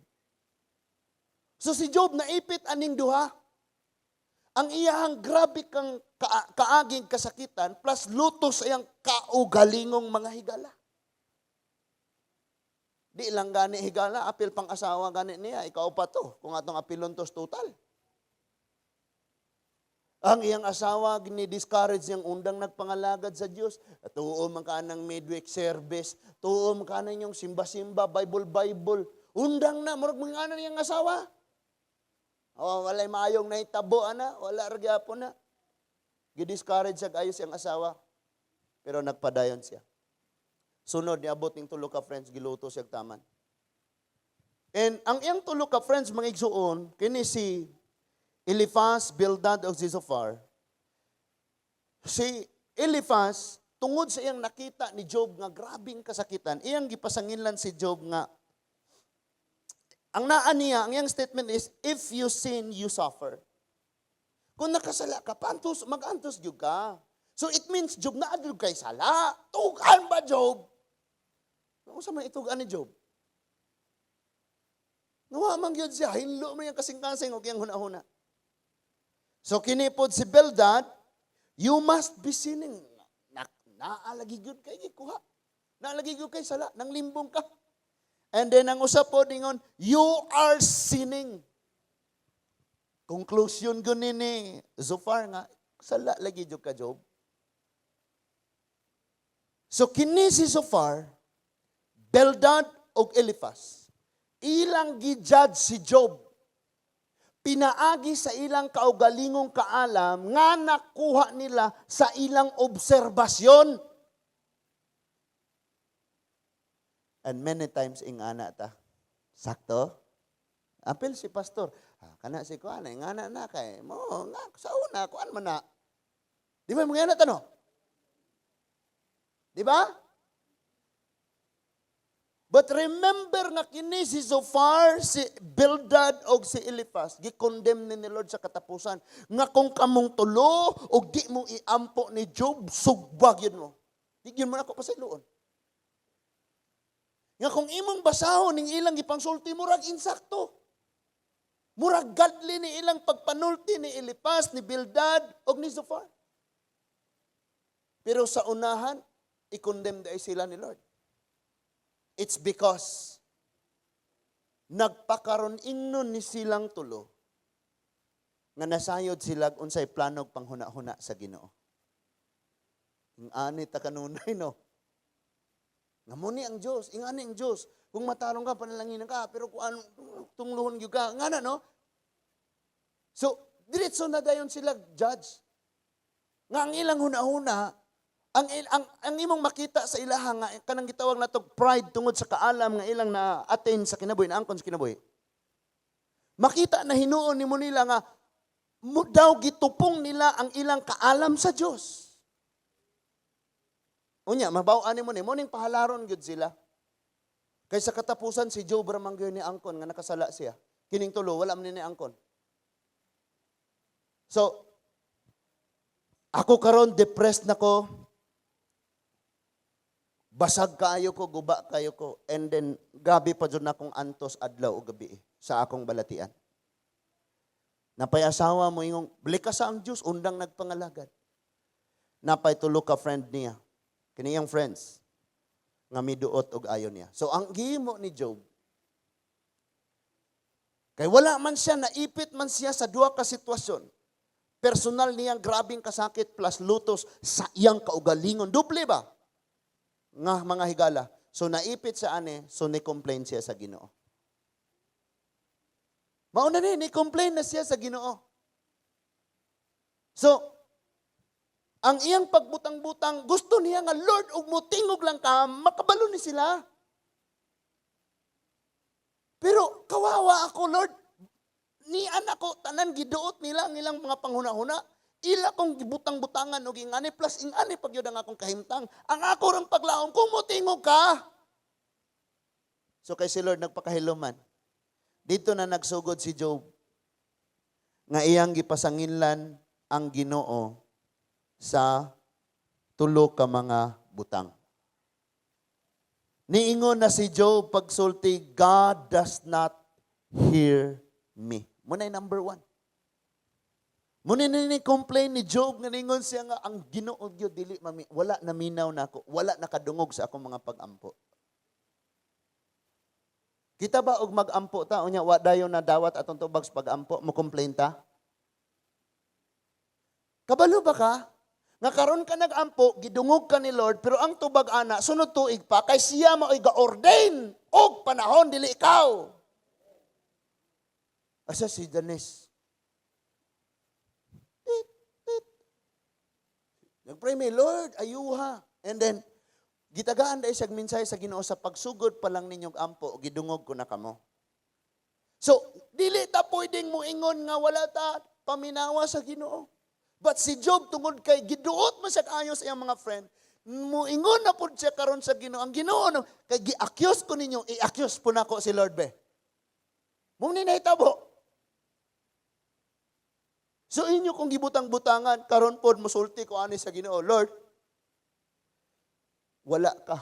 So si Job naipit aning duha. Ang iyahang grabe kang kaaging kasakitan plus lutos sa iyang kaugalingong mga higala. Di lang gani higala, apil pang asawa gani niya, ikaw pa to, kung atong apilon tos total. Ang iyang asawa, ni-discourage niyang undang nagpangalagad sa Diyos. Tuo man ka ng midweek service, tuo man ka yung simba-simba, Bible-Bible. Undang na, murag mga ana niyang asawa. Oh, walay maayong nahitabo ana, wala ra gyapon na. Gi-discourage siya kayo siyang asawa. Pero nagpadayon siya. Sunod niabot ning tulo ka friends, giluto siya taman. And ang iyang tulo ka friends, mga igsuon, kini si Eliphaz, Bildad ug si Zophar. Si Eliphaz, tungod sa iyang nakita ni Job nga grabing kasakitan, iyang gipasanginlan si Job nga ang naa niya, ang iyang statement is, "If you sin, you suffer." Kung nakasala ka, pantos, mag-antos gyud ka. So it means, Job, naa gyud kay sala. Tugan ba, Job? Unsa man itugan ni Job? Nawa man gyud siya, hinlo man iyang kasing-kasing og iyang huna-huna. So kini pod si Bildad, "You must be sinning. Na, naalagi gyud kay gikuha. Naalagi gyud kay sala, nang limbong ka." And then ang usa pod ingon, "You are sinning." Conclusion gyud ni Zophar nga sala lagi jud ka, Job. So kini si Zophar, Bildad ug Eliphaz, ilang gi-judge si Job pinaagi sa ilang kaugalingong kaalam nga nakuha nila sa ilang obserbasyon. And many times ingana ta. Sakto? Apil si pastor. Ah, kana si kuan, ingana na kay mo nga sa una kuan man na. Di ba mga ta, no? Di ba? But remember nga kini si Zophar, si Bildad og si Eliphaz, gi-condemn ni Lord sa katapusan nga kung kamong tulo og di mo iampo ni Job, sugbag yun mo. Di yun mo nako pasayloon. Nga kung imong basahon ning ilang gipangsulti, murag insakto. Murag godly ni ilang pagpanulti ni Eliphaz, ni Bildad og ni Zophar. Pero sa unahan, i-condemn diay sila ni Lord. It's because nagpakaron ingnon ni silang tulo nga nasayod sila unsay planog panghuna-huna sa Ginoo. Ingani ta kanunay, no? Nga mo ni ang Dios, ingani ang Dios. Kung matarong ka, panalanginan ka, pero kung ano, tungluhon gyud ka, nga na, no? So, diretso na dayon sila judge. Nga ang ilang huna-huna, ang imong makita sa ilaha nga kanang gitawag natog pride tungod sa kaalam nga ilang na attain sa kinabuhi, na angkon sa kinabuhi. Makita na hinuon nimo nila nga mo daw gitupong nila ang ilang kaalam sa Dios. Unya, mabaw-an nimo ni mo ning pahalaron gyud sila. Kay sa katapusan, si Job ra man gyud ni angkon nga nakasala siya. Kining tulo wala man ni angkon. So, ako karon depressed na ko. Basag kaayo ko, guba kaayo ko. And then, gabi pa dyan akong antos adlaw o gabi sa akong balatian. Napay asawa mo ingong, balik ka sa ang Diyos, undang nagpangalagad. Napay tulo ka friend niya. Kaniyang friends, nga miduot og ayo niya. So, ang gihimo ni Job, kay wala man siya, naipit man siya sa duha ka sitwasyon. Personal niyang grabing kasakit plus lutos sa iyang kaugalingon. Doble ba? Nga mga higala. So naipit sa ane, so ni-complain siya sa Ginoo. Mauna ni, ni-complain na siya sa Ginoo. So, ang iyang pagbutang-butang, gusto niya nga, "Lord, ug mutingog lang ka, makabalo ni sila. Pero kawawa ako, Lord. Nian ako, tanan giduot nila ang ilang mga panghuna-huna. Ila kong gibutang-butangan og ingani plus ingani pag yun ang akong kahimtang. Ang ako rang paglaom kung motingog ka." So kay si Lord nagpakahiluman. Dito na nagsugod si Job nga iyang gipasanginlan ang Ginoo sa tulo ka mga butang. Niingon na si Job pagsulti, "God does not hear me." Muna number one. Muna ni complain ni Job nga ningon siya nga ang Ginoo gyud dili mami, wala naminaw nako, wala nakadungog sa akong mga pagampo. Kita ba og magampo ta unya wa dayon na dawat atong tubag sa pagampo, mo complain ta? Kabalo ba ka? Nga karon ka nagampo, gidungog ka ni Lord, pero ang tubag ana sunod tuig pa kay siya mao'y ga-ordain og panahon, dili ikaw. Asa si Danis? Tit, tit. Nagpray mi, "Lord, ayuha." And then, gitagaan dahil siya mensahe sa Ginoo, "Sa pagsugod pa lang ninyong ampo, gidungog ko na kamo." So, dili ta pwedeng moingon nga wala ta paminawa sa Ginoo. But si Job, tungod kay giduot man siya ayo sa iyang mga friend, muingon na pud siya karon sa Ginoo. Ang Ginoo no, kay gi-accuse ko ninyo, i-accuse po nako si Lord be. Mo ni nahitabo. So inyo kong gibutang-butangan, karon pod musulti ko ani sa Ginoo, "Lord, wala ka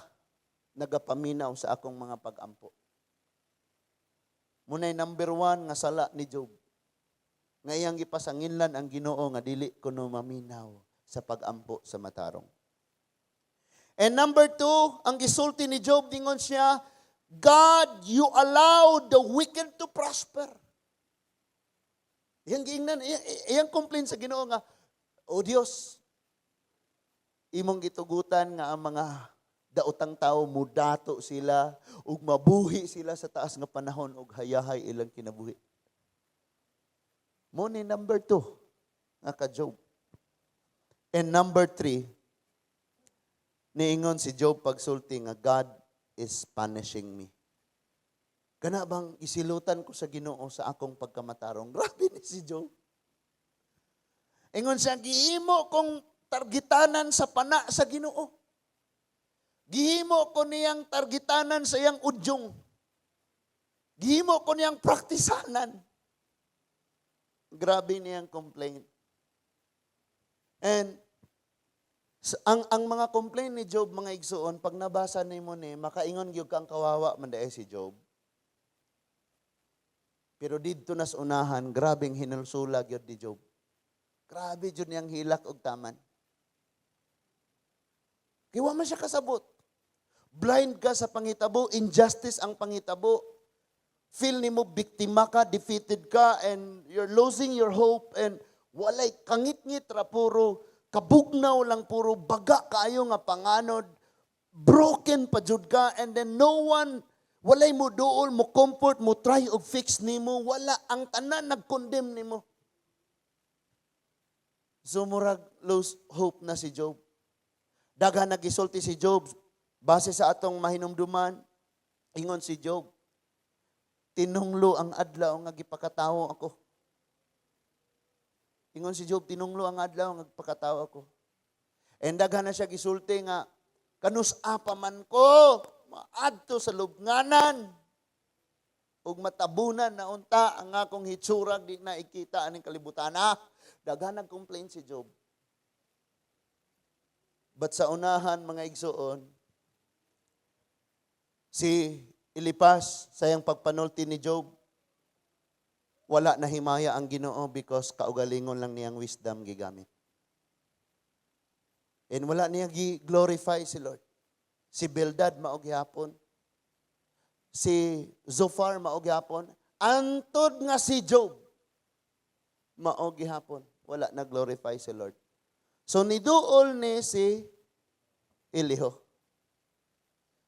nagapaminaw sa akong mga pag-ampo." Munay number one nga sala ni Job. Nga iyang gipasanginlan ang Ginoo nga dili kuno maminaw sa pag-ampo sa matarong. And number two, ang gisulti ni Job, dingon siya, "God, you allow the wicked to prosper." Iyang giingnan, iyang complain sa Ginoo nga, "O Dios, imong gitugutan nga ang mga daotang tao mudato sila ug mabuhi sila sa taas nga panahon ug hayahay ilang kinabuhi." Mo ni number two nga ka Job. And number three, niingon si Job pagsulti nga, "God is punishing me. Kana bang isilutan ko sa Ginoo sa akong pagkamatarong?" Grabe ni si Job. Ingon siya, "Gihimo kong targitanan sa pana sa Ginoo. Gihimo ko niyang targitanan sa iyang udyong. Gihimo ko niyang praktisanan." Grabe niyang complaint. And ang mga complaint ni Job, mga igsuon, pag nabasa nimo ni, makaingon gyud kang kawawa man diay si Job. Pero didto nas unahan, grabeng hinulsula gyud ni Job. Grabe jud niyang hilak og taman. Kay wa man siya kasabot. Blind ka sa pangitabo, injustice ang pangitabo. Feel nimo biktima ka, defeated ka, and you're losing your hope, and walay kangitngit ra, puro kabugnaw lang, puro baga kaayo nga panganod, broken pa jud ka, and then no one, walay mo duol, mo comfort, mo try og fix nimo, wala, ang tanan nag-condemn nimo. So murag lose hope na si Job. Daghan nagisulti si Job base sa atong mahinumduman. Ingon si Job, "Tinunglo ang adlaw nga gipakatawo ako." Ingon si Job, "Tinunglo ang adlaw nga gipakatawo ako." And daghan na siya gisulti nga, "Kanus-a pa man ko maadto sa lubnganan ug matabunan na unta ang akong hitsura, di na ikita aning kalibutan." Ah, daghan nag-complain si Job. But sa unahan, mga igsuon, si Eliphaz, sa iyang pagpanulti ni Job, wala na himaya ang Ginoo because kaugalingon lang niyang wisdom gigamit. And wala niya gi-glorify si Lord. Si Bildad mao gihapon. Si Zophar mao gihapon. Antod nga si Job mao gihapon. Wala na glorify si Lord. So niduol ni si Elihu.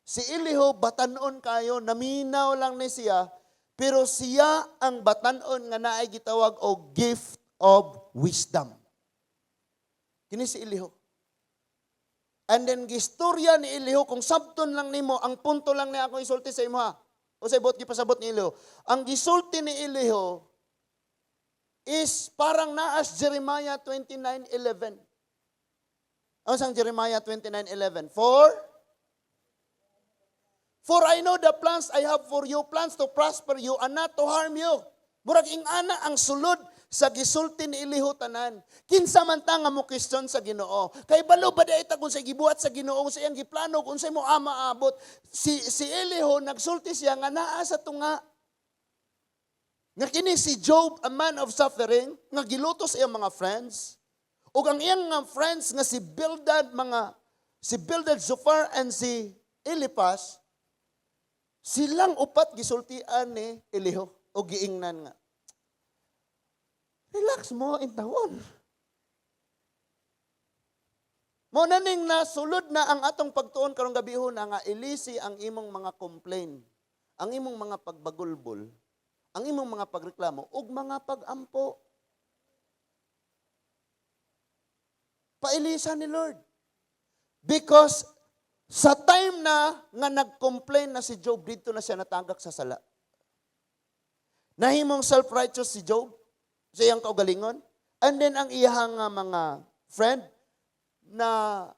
Si Elihu batanon kayo, naminaw lang ni siya, pero siya ang batanon nga naay gitawag og gift of wisdom. Kini si Elihu. And then gistorya ni Elihu, kung sabton lang nimo, ang punto lang ni ako isulti sa imo ha. O sa ibot gipasabot ni Elihu. Ang gisulti ni Elihu is parang naas Jeremiah 29:11. Ano sang Jeremiah 29:11? For I know the plans I have for you, plans to prosper you and not to harm you." Murag ing-ana ang sulod sa gisulti ni Elihu tanan. Kinsa man ta nga mo question sa Ginoo? Kay balo ba diay ta kung sa gibuhat sa Ginoo, sa iyang giplano, kung sa mo ama maabot? Si Elihu nagsulti siya nga naa sa tunga. Nga kini si Job, a man of suffering, nga gilutos iyang mga friends. Ug ang iyang nga friends nga si Bildad, mga si Bildad, Zophar, and si Eliphaz, silang upat gisultian ni Elihu o giingnan nga, "Relax mo intawon." Mo na ning nasulod na ang atong pagtuon karong gabi na nga ilisi ang imong mga complain, ang imong mga pagbagulbol, ang imong mga pagreklamo ug mga pagampo. Pailisa ni Lord. Because sa time na nga nag-complain na si Job, dito na siya natagak sa sala. Nahimong self-righteous si Job sa iyang kaugalingon. And then ang iyahang nga mga friend na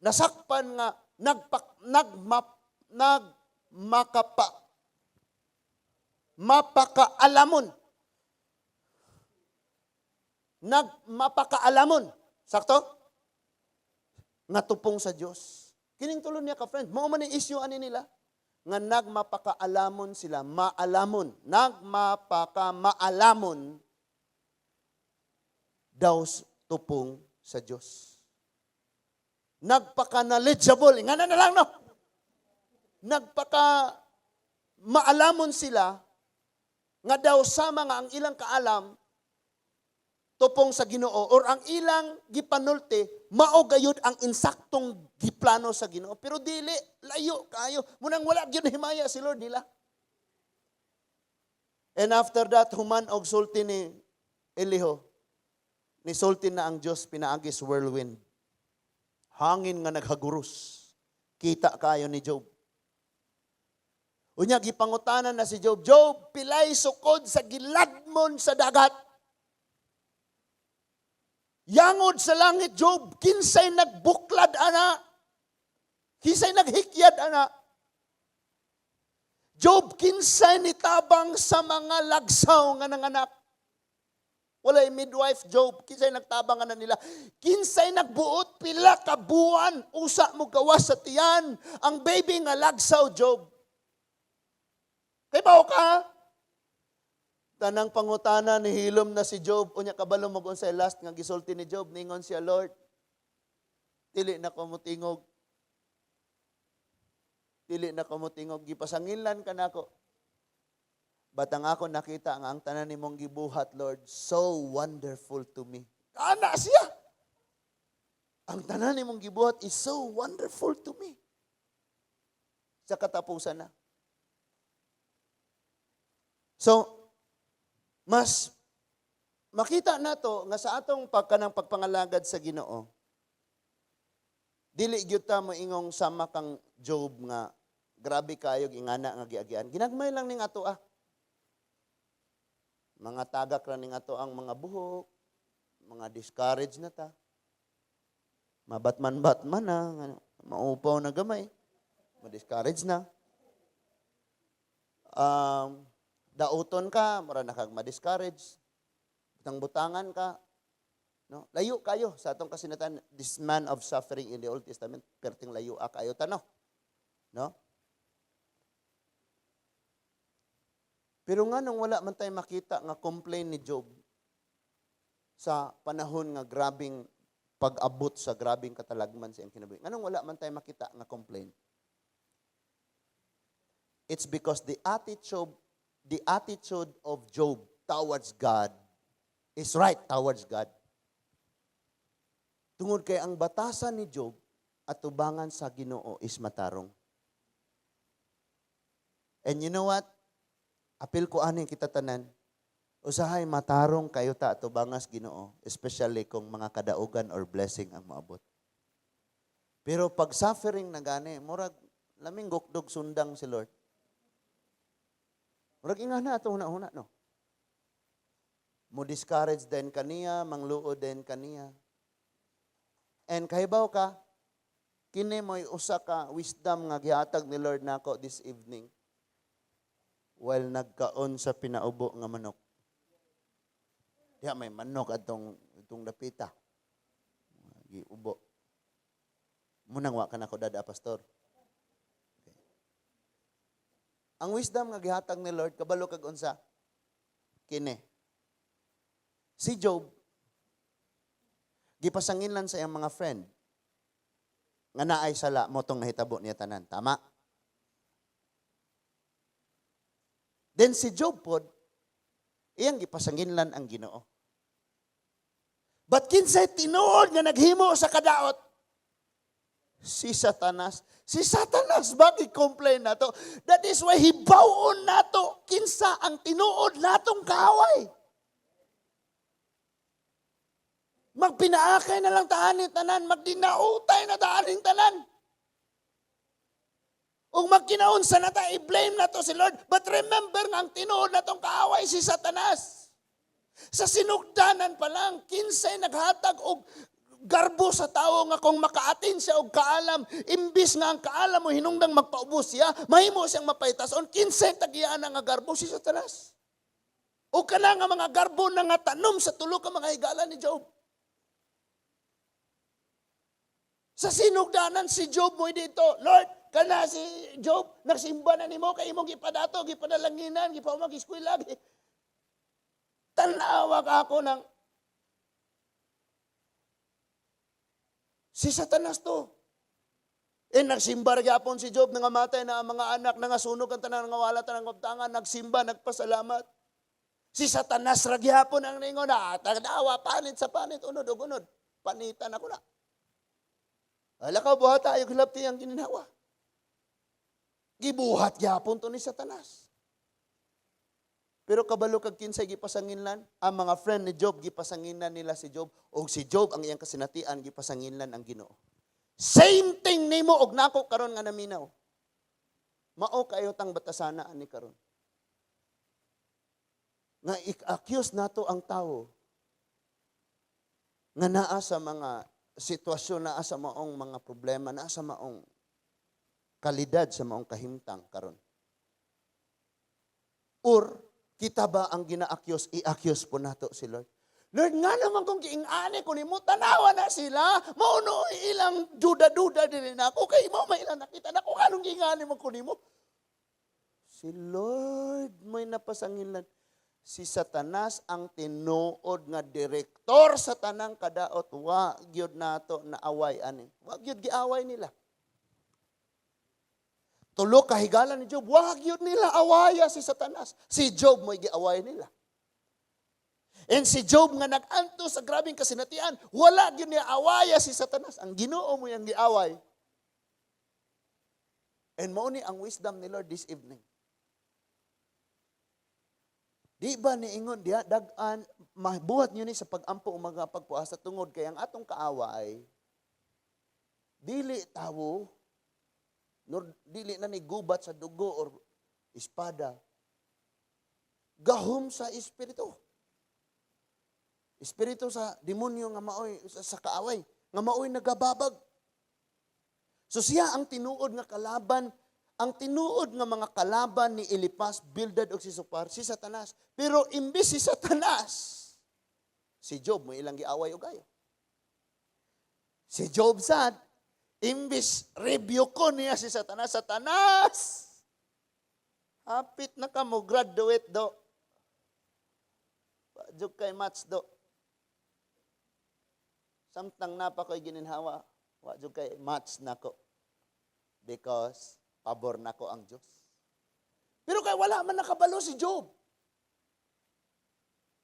nasakpan nga nagpak nagmap nagmakapa mapakaalamon, nagmapakaalamon, sakto nga tupong sa Dios. Kining tulo niya ka friend, mao man ang issue ani nila nga nagmapakaalamon sila, maalamon, nagmapakamaalamon daw tupong sa Dios. Nagpaka-knowledgeable, nga na lang, no. Nagpaka maalamon sila nga daw sama nga ang ilang kaalam tupong sa Ginoo or ang ilang gipanulti mao gayud ang insaktong giplano sa Ginoo, pero dili, layo kayo. Munang wala gyud himaya si Lord nila. And after that, human og sulti ni Elihu, nisulti na ang Dios pinaagi sa whirlwind, hangin nga naghaguros. Kita kayo ni Job. Unya gipangutanan na si Job, "Job, pilay sukod sa giladmon sa dagat? Yangod sa langit, Job, kinsay nagbuklad ana? Kinsay naghikyad ana? Job, kinsay nitabang sa mga lagsaw nga nanganak? Walay midwife, Job, kinsay nagtabang ana nila? Kinsay nagbuot pila ka buwan usa mo gawas sa tiyan ang baby nga lagsaw, Job? Kay bao ka?" Tanang pangutana ni hilom na si Job. Unya kabalo mo kung sa last nga gisulti ni Job, ningon siya, "Lord, Dili na ko motingog. Dili na ko motingog. Gipasangilan ka nako. But ang ako nakita nga ang tanan nimong gibuhat, Lord, so wonderful to me. Ana siya! Ang tanan nimong gibuhat is so wonderful to me. Sa katapusan na. So, mas makita nato nga sa atong pagkanang pagpangalagad sa Ginoo, dili gyud ta moingong sama kang Job nga grabe kayo ingana nga giagian. Ginagmay lang ning ato ah. Mga tagak ra ning ato ang mga buhok, mga discourage na ta. Mabatman-batman na, maupaw na gamay, ma-discourage na. Dauton ka, mura na kag ma-discourage. Butang-butangan ka. No? Layo kayo sa atong kasinatan, this man of suffering in the Old Testament, perting layo a kayo tano. No? Pero nga nung wala man tayo makita nga complain ni Job sa panahon nga grabing pag-abot sa grabing katalagman sa iyang kinabuhi. Nganong wala man tayo makita nga complain? It's because the attitude of Job towards God is right towards God. Tungod kay ang batasan ni Job at tubangan sa Ginoo is matarong. And you know what? Apil ko ani kita tanan. Usahay matarong kayo ta atubangas Ginoo, especially kung mga kadaugan or blessing ang maabot. Pero pag suffering na gani, murag laming gukdog sundang si Lord. Murag ingana ato huna-huna, no? Mo discourage din kaniya, mangluod din kaniya. And kahibaw ka, kini mo'y usa ka wisdom nga gihatag ni Lord nako this evening while nagkaon sa pinaubo nga manok. Diha may manok atong itong dapita. Giubo. Munang wa ka nako dada, pastor. Okay. Ang wisdom nga gihatag ni Lord, kabalo kag unsa? Kini. Si Job, gipasanginlan sa iyang mga friend nga naay sala mo tong nahitabo niya tanan. Tama? Then si Job pod, iyang gipasanginlan ang Ginoo. But kinsay tinuod nga naghimo sa kadaot? Si Satanas. Si Satanas ba gi-complain nato? That is why hibaw-on nato kinsa ang tinuod natong kaaway. Magpinaakay na lang taan tanan, magdinautay na taan tanan. Ug magkinaunsa na ta, i-blame na to si Lord. But remember nga ang tinuod na tong kaaway si Satanas. Sa sinugdanan pa lang, kinsay naghatag og garbo sa tawo nga kung makaatin siya og kaalam, imbis nga ang kaalam mo hinungdang magpaubos siya, mahimo siyang mapaytason, kinsay tagiyaan nga garbo si Satanas. O kana nga mga garbo na nga tanom sa tulo ka mga higala ni Job. Sa sinugdanan si Job mo dito, Lord, kana si Job, nagsimba na nimo kay imong gipadato, gipadalanginan, gipaumag eskwela. Tanawag ako ng si Satanas to. Eh, nagsimba gyapon si Job, nangamatay na ang mga anak, nangasunog ang tanan, nangawala tanang kabtangan, nagsimba, nagpasalamat. Si Satanas ra gyapon ang ningon, tanawa, panit sa panit, unod og unod. Panitan ako na. Ala ka, buhat tayo, hilapti ang gininawa. Gibuhat gyapon to ni Satanas. Pero kabalo kag kinsay gipasanginlan, ang mga friend ni Job gipasanginlan nila si Job, og si Job ang iyang kasinatian gipasanginlan ang Ginoo. Same thing nimo og nako karon nga naminaw. Mao kayo tang batasana ani karon. Nga i-accuse nato ang tawo nga naa sa mga sitwasyon, naa sa maong mga problema, naa sa maong kalidad, sa maong kahimtang karon. Or kita ba ang gina-accuse, i-accuse po nato si Lord? Lord, nga naman kung giingani ko nimo, tanawa na sila, mauno ilang duda-duda din na ako, kay mo may ilang nakita na ako, anong giingani mo ko nimo? Si Lord may napasangilan. Si Satanas ang tinuod nga direktor sa tanang kadaot. Wa gyud nato na away ani. Wa gyud giaway nila. Tulo ka higala ni Job, wa gyud nila awaya si Satanas. Si Job mo'y giaway nila. And si Job nga nag-antos sa grabeng kasinatian, wala gyud niya awaya si Satanas. Ang Ginoo mo yang giaway. And mao ni ang wisdom ni Lord this evening. Di ba niingon diha dag-an mabuhat niyo ni sa pag-ampo o mga pagpuasa tungod kay ang atong kaaway dili tawo nor dili na ni gubat sa dugo or espada, gahom sa espiritu, espiritu sa demonyo nga maoy sa kaaway nga maoy nagababag. So siya ang tinuod nga kalaban. Ang tinuod nga mga kalaban ni Eliphaz, Bildad ug si Zophar, si Satanas. Pero imbes si Satanas, si Job mo ilang giaway og ayo. Si Job sad, imbes rebuke ko niya si Satanas, "Satanas! Hapit na ka mo graduate do. Jud kay match do. Samtang napa ko'y gininhawa, wa jud kay match nako. Because pabor nako ang Diyos." Pero kay wala man nakabalo si Job.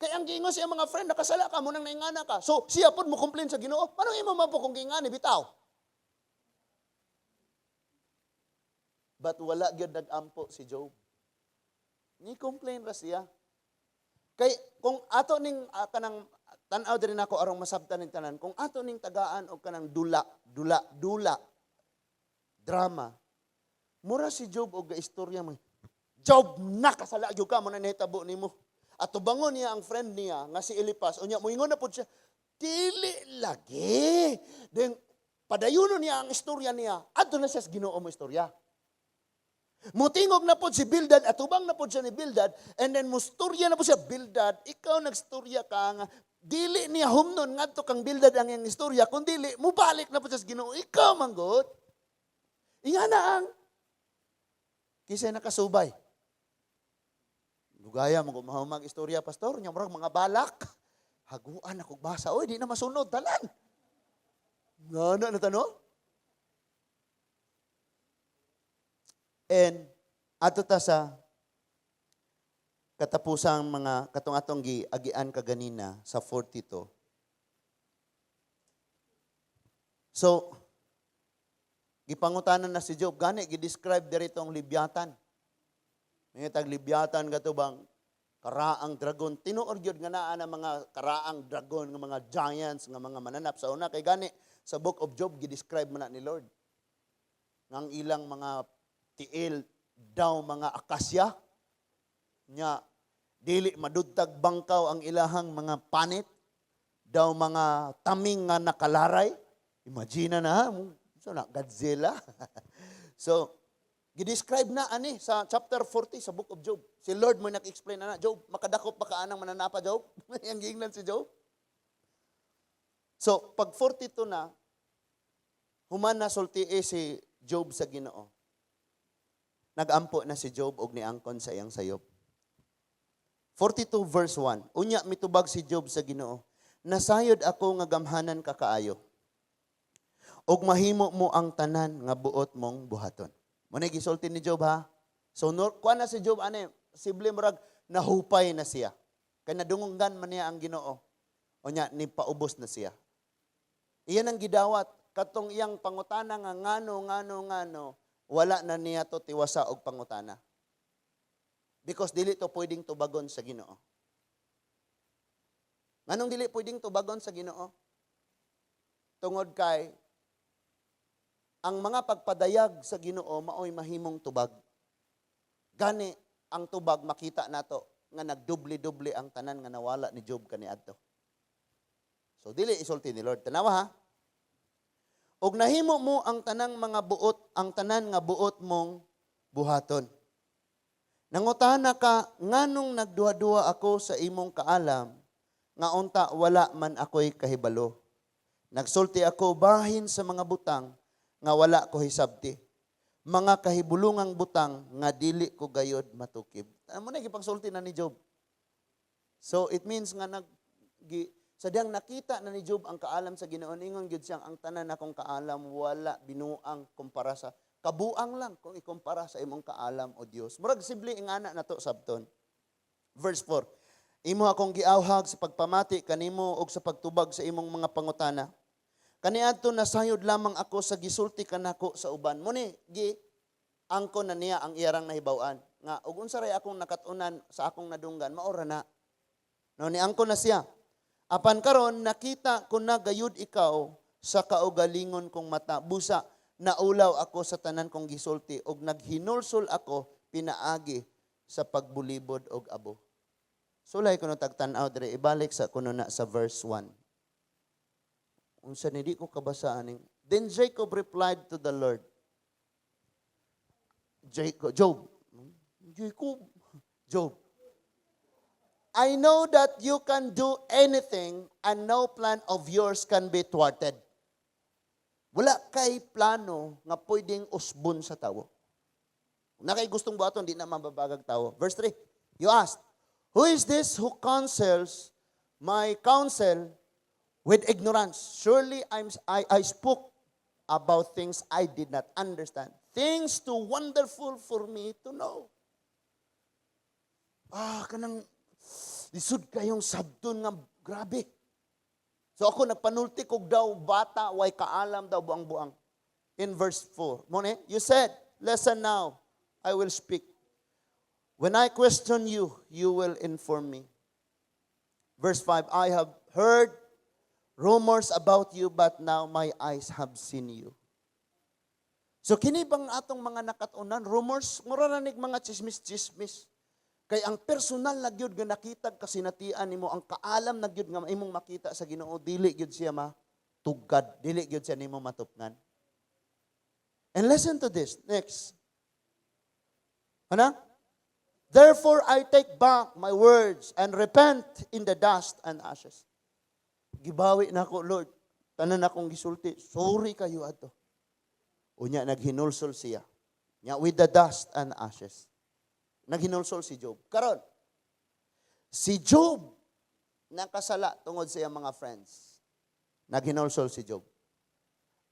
Kay ang giingon siya mga friend, "Nakasala ka, munang naingana ka." So, siya pod mo complain sa Ginoo. Paano imo man po kung giingani bitaw? But wala gyud nag-ampo si Job. Ni complain ra siya. Kay kung ato ning kanang tan-aw diri nako arong masabtan ning tanan, kung ato ning tagaan og kanang dula, dula, dula drama. Mura si Job og istorya mo. "Job, nakasala gyud ka mo na nahitabo nimo." At tubangon niya ang friend niya nga si Eliphaz. Unya moingon na pud siya, "Dili lagi." Then padayuno niya ang istorya niya. Adto na siya sa Ginoo mo istorya. Mutingog na pod si Bildad, atubang na pod siya ni Bildad, and then mustorya na pod siya, "Bildad, ikaw nagstorya ka nga," dili niya humnon ngadto kang Bildad ang iyang istorya, kun dili, mubalik na pod siya sa Ginoo, "Ikaw man gud." Inga na ang, kisay nakasubay. Lugaya mo kung istorya, pastor, nya murag mga balak. Haguan ako basa, oy, di na masunod, talan. Nga na na tano? And ato ta sa katapusang mga katong atong giagian kaganina sa 42. So, gipangutanan na si Job, gani gi-describe diri tong Leviathan. May tag Leviathan kato bang karaang dragon. Tinuod gyud nga naa na mga karaang dragon nga mga giants nga mga mananap sa una kay gani sa Book of Job gi-describe man na ni Lord. Ngang ilang mga tiil daw mga akasya nya dili madudtag bangkaw ang ilahang mga panit daw mga taming nga nakalaray. Imagine na ha, so na Godzilla. So gi-describe na ani sa chapter 40 sa Book of Job. Si Lord mo nag-explain na, "Job, makadakop pa ka anang mananapa, Job?" Yang giingnan si Job. So pag 42 na, human na sulti si Job sa Ginoo. Nagampo na si Job og niangkon sa iyang sayop. 42 verse 1. Unya mitubag si Job sa Ginoo, "Nasayod ako nga gamhanan ka kaayo. Og mahimo mo ang tanan nga buot mong buhaton." Mo na gisulti ni Job ha. So nor, kuan na si Job ani, sible murag nahupay na siya. Kay nadunggan man niya ang Ginoo. Unya ni paubos na siya. Iyan ang gidawat katong iyang pangutana nga ngano ngano ngano, wala na niya to tiwasa og pangutana. Because dili to pwedeng tubagon sa Ginoo. Nganong dili pwedeng tubagon sa Ginoo? Tungod kay ang mga pagpadayag sa Ginoo maoy mahimong tubag. Gani ang tubag makita nato nga nagdubli-dubli ang tanan nga nawala ni Job kaniadto. So dili isulti ni Lord. Tanawa ha. "Og nahimo mo ang tanang mga buot, ang tanan nga buot mong buhaton. Nangutana ka, nganong nagduha-duha ako sa imong kaalam, nga unta wala man ako'y kahibalo. Nagsulti ako bahin sa mga butang nga wala ko hisabti. Mga kahibulungang butang nga dili ko gayod matukib." Ano mo na gipangsulti na ni Job? So it means nga nag gi, sa diyang nakita na ni Job ang kaalam sa Ginoo, ningon gyud siyang, "Ang tanan akong kaalam wala, binuang kumpara sa, kabuang lang kung ikumpara sa imong kaalam, o Dios." Murag simple ingana na to sabton. Verse 4. Imo akong giawhag sa pagpamati kanimo ug sa pagtubag sa imong mga pangutana. Kaniadto nasayod lamang ako sa gisulti kanako sa uban. Mo ni gi angkon na niya ang iyarang nahibaw-an nga ug unsa ray akong nakat-unan sa akong nadunggan, maora na. No, ni angkon na siya. Apan karon nakita ko na gayud ikaw sa kaugalingon kong mata. Busa naulaw ako sa tanan kong gisulti ug naghinulsol ako pinaagi sa pagbulibod og abo. Sulay kuno tagtan-aw dire, ibalik sa kuno na sa verse 1. Unsa ni, di ko kabasa aning. Then Jacob replied to the Lord. Jacob, Job. Jacob. Job. "I know that you can do anything and no plan of yours can be thwarted." Wala kay plano nga pwedeng usbon sa tawo. Naa kay gustong buhaton, di na mababagag tawo. Verse 3, "You asked, 'Who is this who counsels my counsel with ignorance?' Surely I spoke about things I did not understand, things too wonderful for me to know." Ah, kanang lisod kayong sabton nga grabe. So ako nagpanulti kog daw bata way kaalam, daw buang-buang. In verse 4, mo ni, "You said, 'Listen now, I will speak. When I question you, you will inform me.'" Verse 5, "I have heard rumors about you, but now my eyes have seen you." So kini bang atong mga nakatunan, rumors, mura na nig mga chismis-chismis. Kay ang personal na gyud nga nakitag kasinatian nimo, ang kaalam na gyud nga imong makita sa Ginoo, dili gyud siya matugad, dili gyud siya nimo matupngan. And listen to this next. Ano? "Therefore I take back my words and repent in the dust and ashes." Gibawi na ako, Lord. Tanan akong gisulti. Sorry kayo ato. Unya naghinulsol siya. Nya with the dust and ashes. Naghinulsol si Job. Karon, si Job nakasala tungod sa iyang mga friends. Naghinulsol si Job.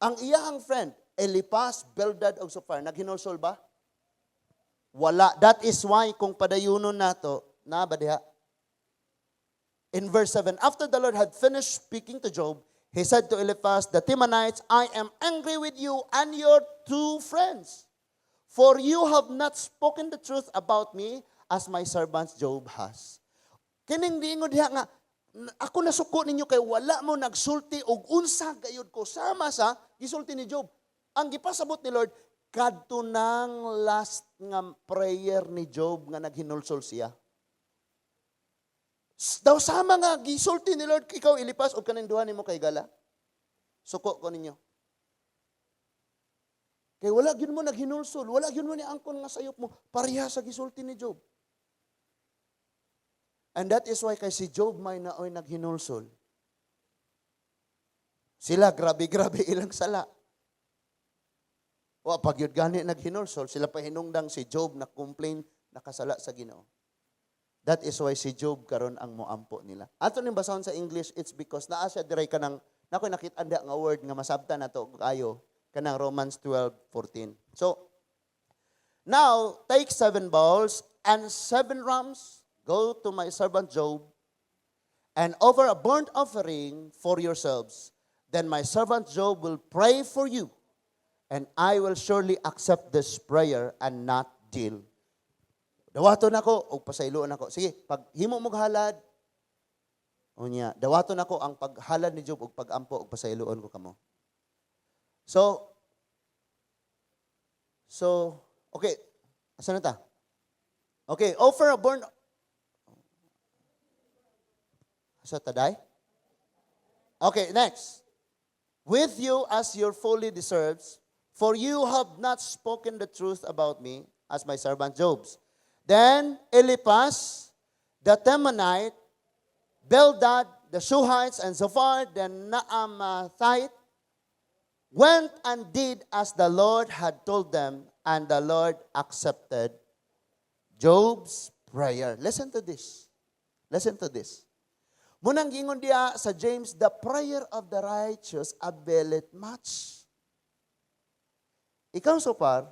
Ang iyahang friend, Eliphaz, Bildad, ug Zophar, naghinulsol ba? Wala. That is why kung padayunon nato, na ba diha? In verse 7, "After the Lord had finished speaking to Job, he said to Eliphaz the Temanites, 'I am angry with you and your two friends, for you have not spoken the truth about me as my servant Job has.'" Kining diingon diha nga, ako nasuko ninyo kay wala mo nagsulti og unsa gayud ko sama sa gisulti ni Job. Ang gipasabot ni Lord, kadto nang last nga prayer ni Job nga naghinulsol siya. Daw sama nga gisulti ni Lord, "Ikaw Eliphaz og kaning duha nimo kay gala. Suko ko ninyo. Kay wala gyud mo naghinulsol, wala gyud mo ni angkon nga sayop mo pareha sa gisulti ni Job." And that is why kay si Job may naoy naghinulsol. Sila grabe-grabe ilang sala. Wa pa gyud gani naghinulsol, sila pa hinungdang si Job na complain, nakasala sa Ginoo. That is why si Job karon ang moampo nila. Ato ning basahon sa English, it's because naa siya diray kanang nako nakita nga word nga masabtan nato kayo kanang Romans 12:14. So now take seven bowls and seven rams, go to my servant Job, and offer a burnt offering for yourselves. Then my servant Job will pray for you, and I will surely accept this prayer and not deal. Dawaton ako og pasayloon ako. Sige, pag himo mo halad, unya, dawaton ako ang paghalad ni Job og pagampo og pasayloon ko kamo. So, okay, asa na ta? Okay, offer a burnt. Asa taday? Okay, next. "With you as your folly deserves, for you have not spoken the truth about me as my servant Job's." Then Eliphaz, the Temanite, Bildad, the Shuhites, and Zophar, the Naamathite, went and did as the Lord had told them, and the Lord accepted Job's prayer. Listen to this. Listen to this. Munang gingon diya sa James, "The prayer of the righteous availeth much." Ikaw so far,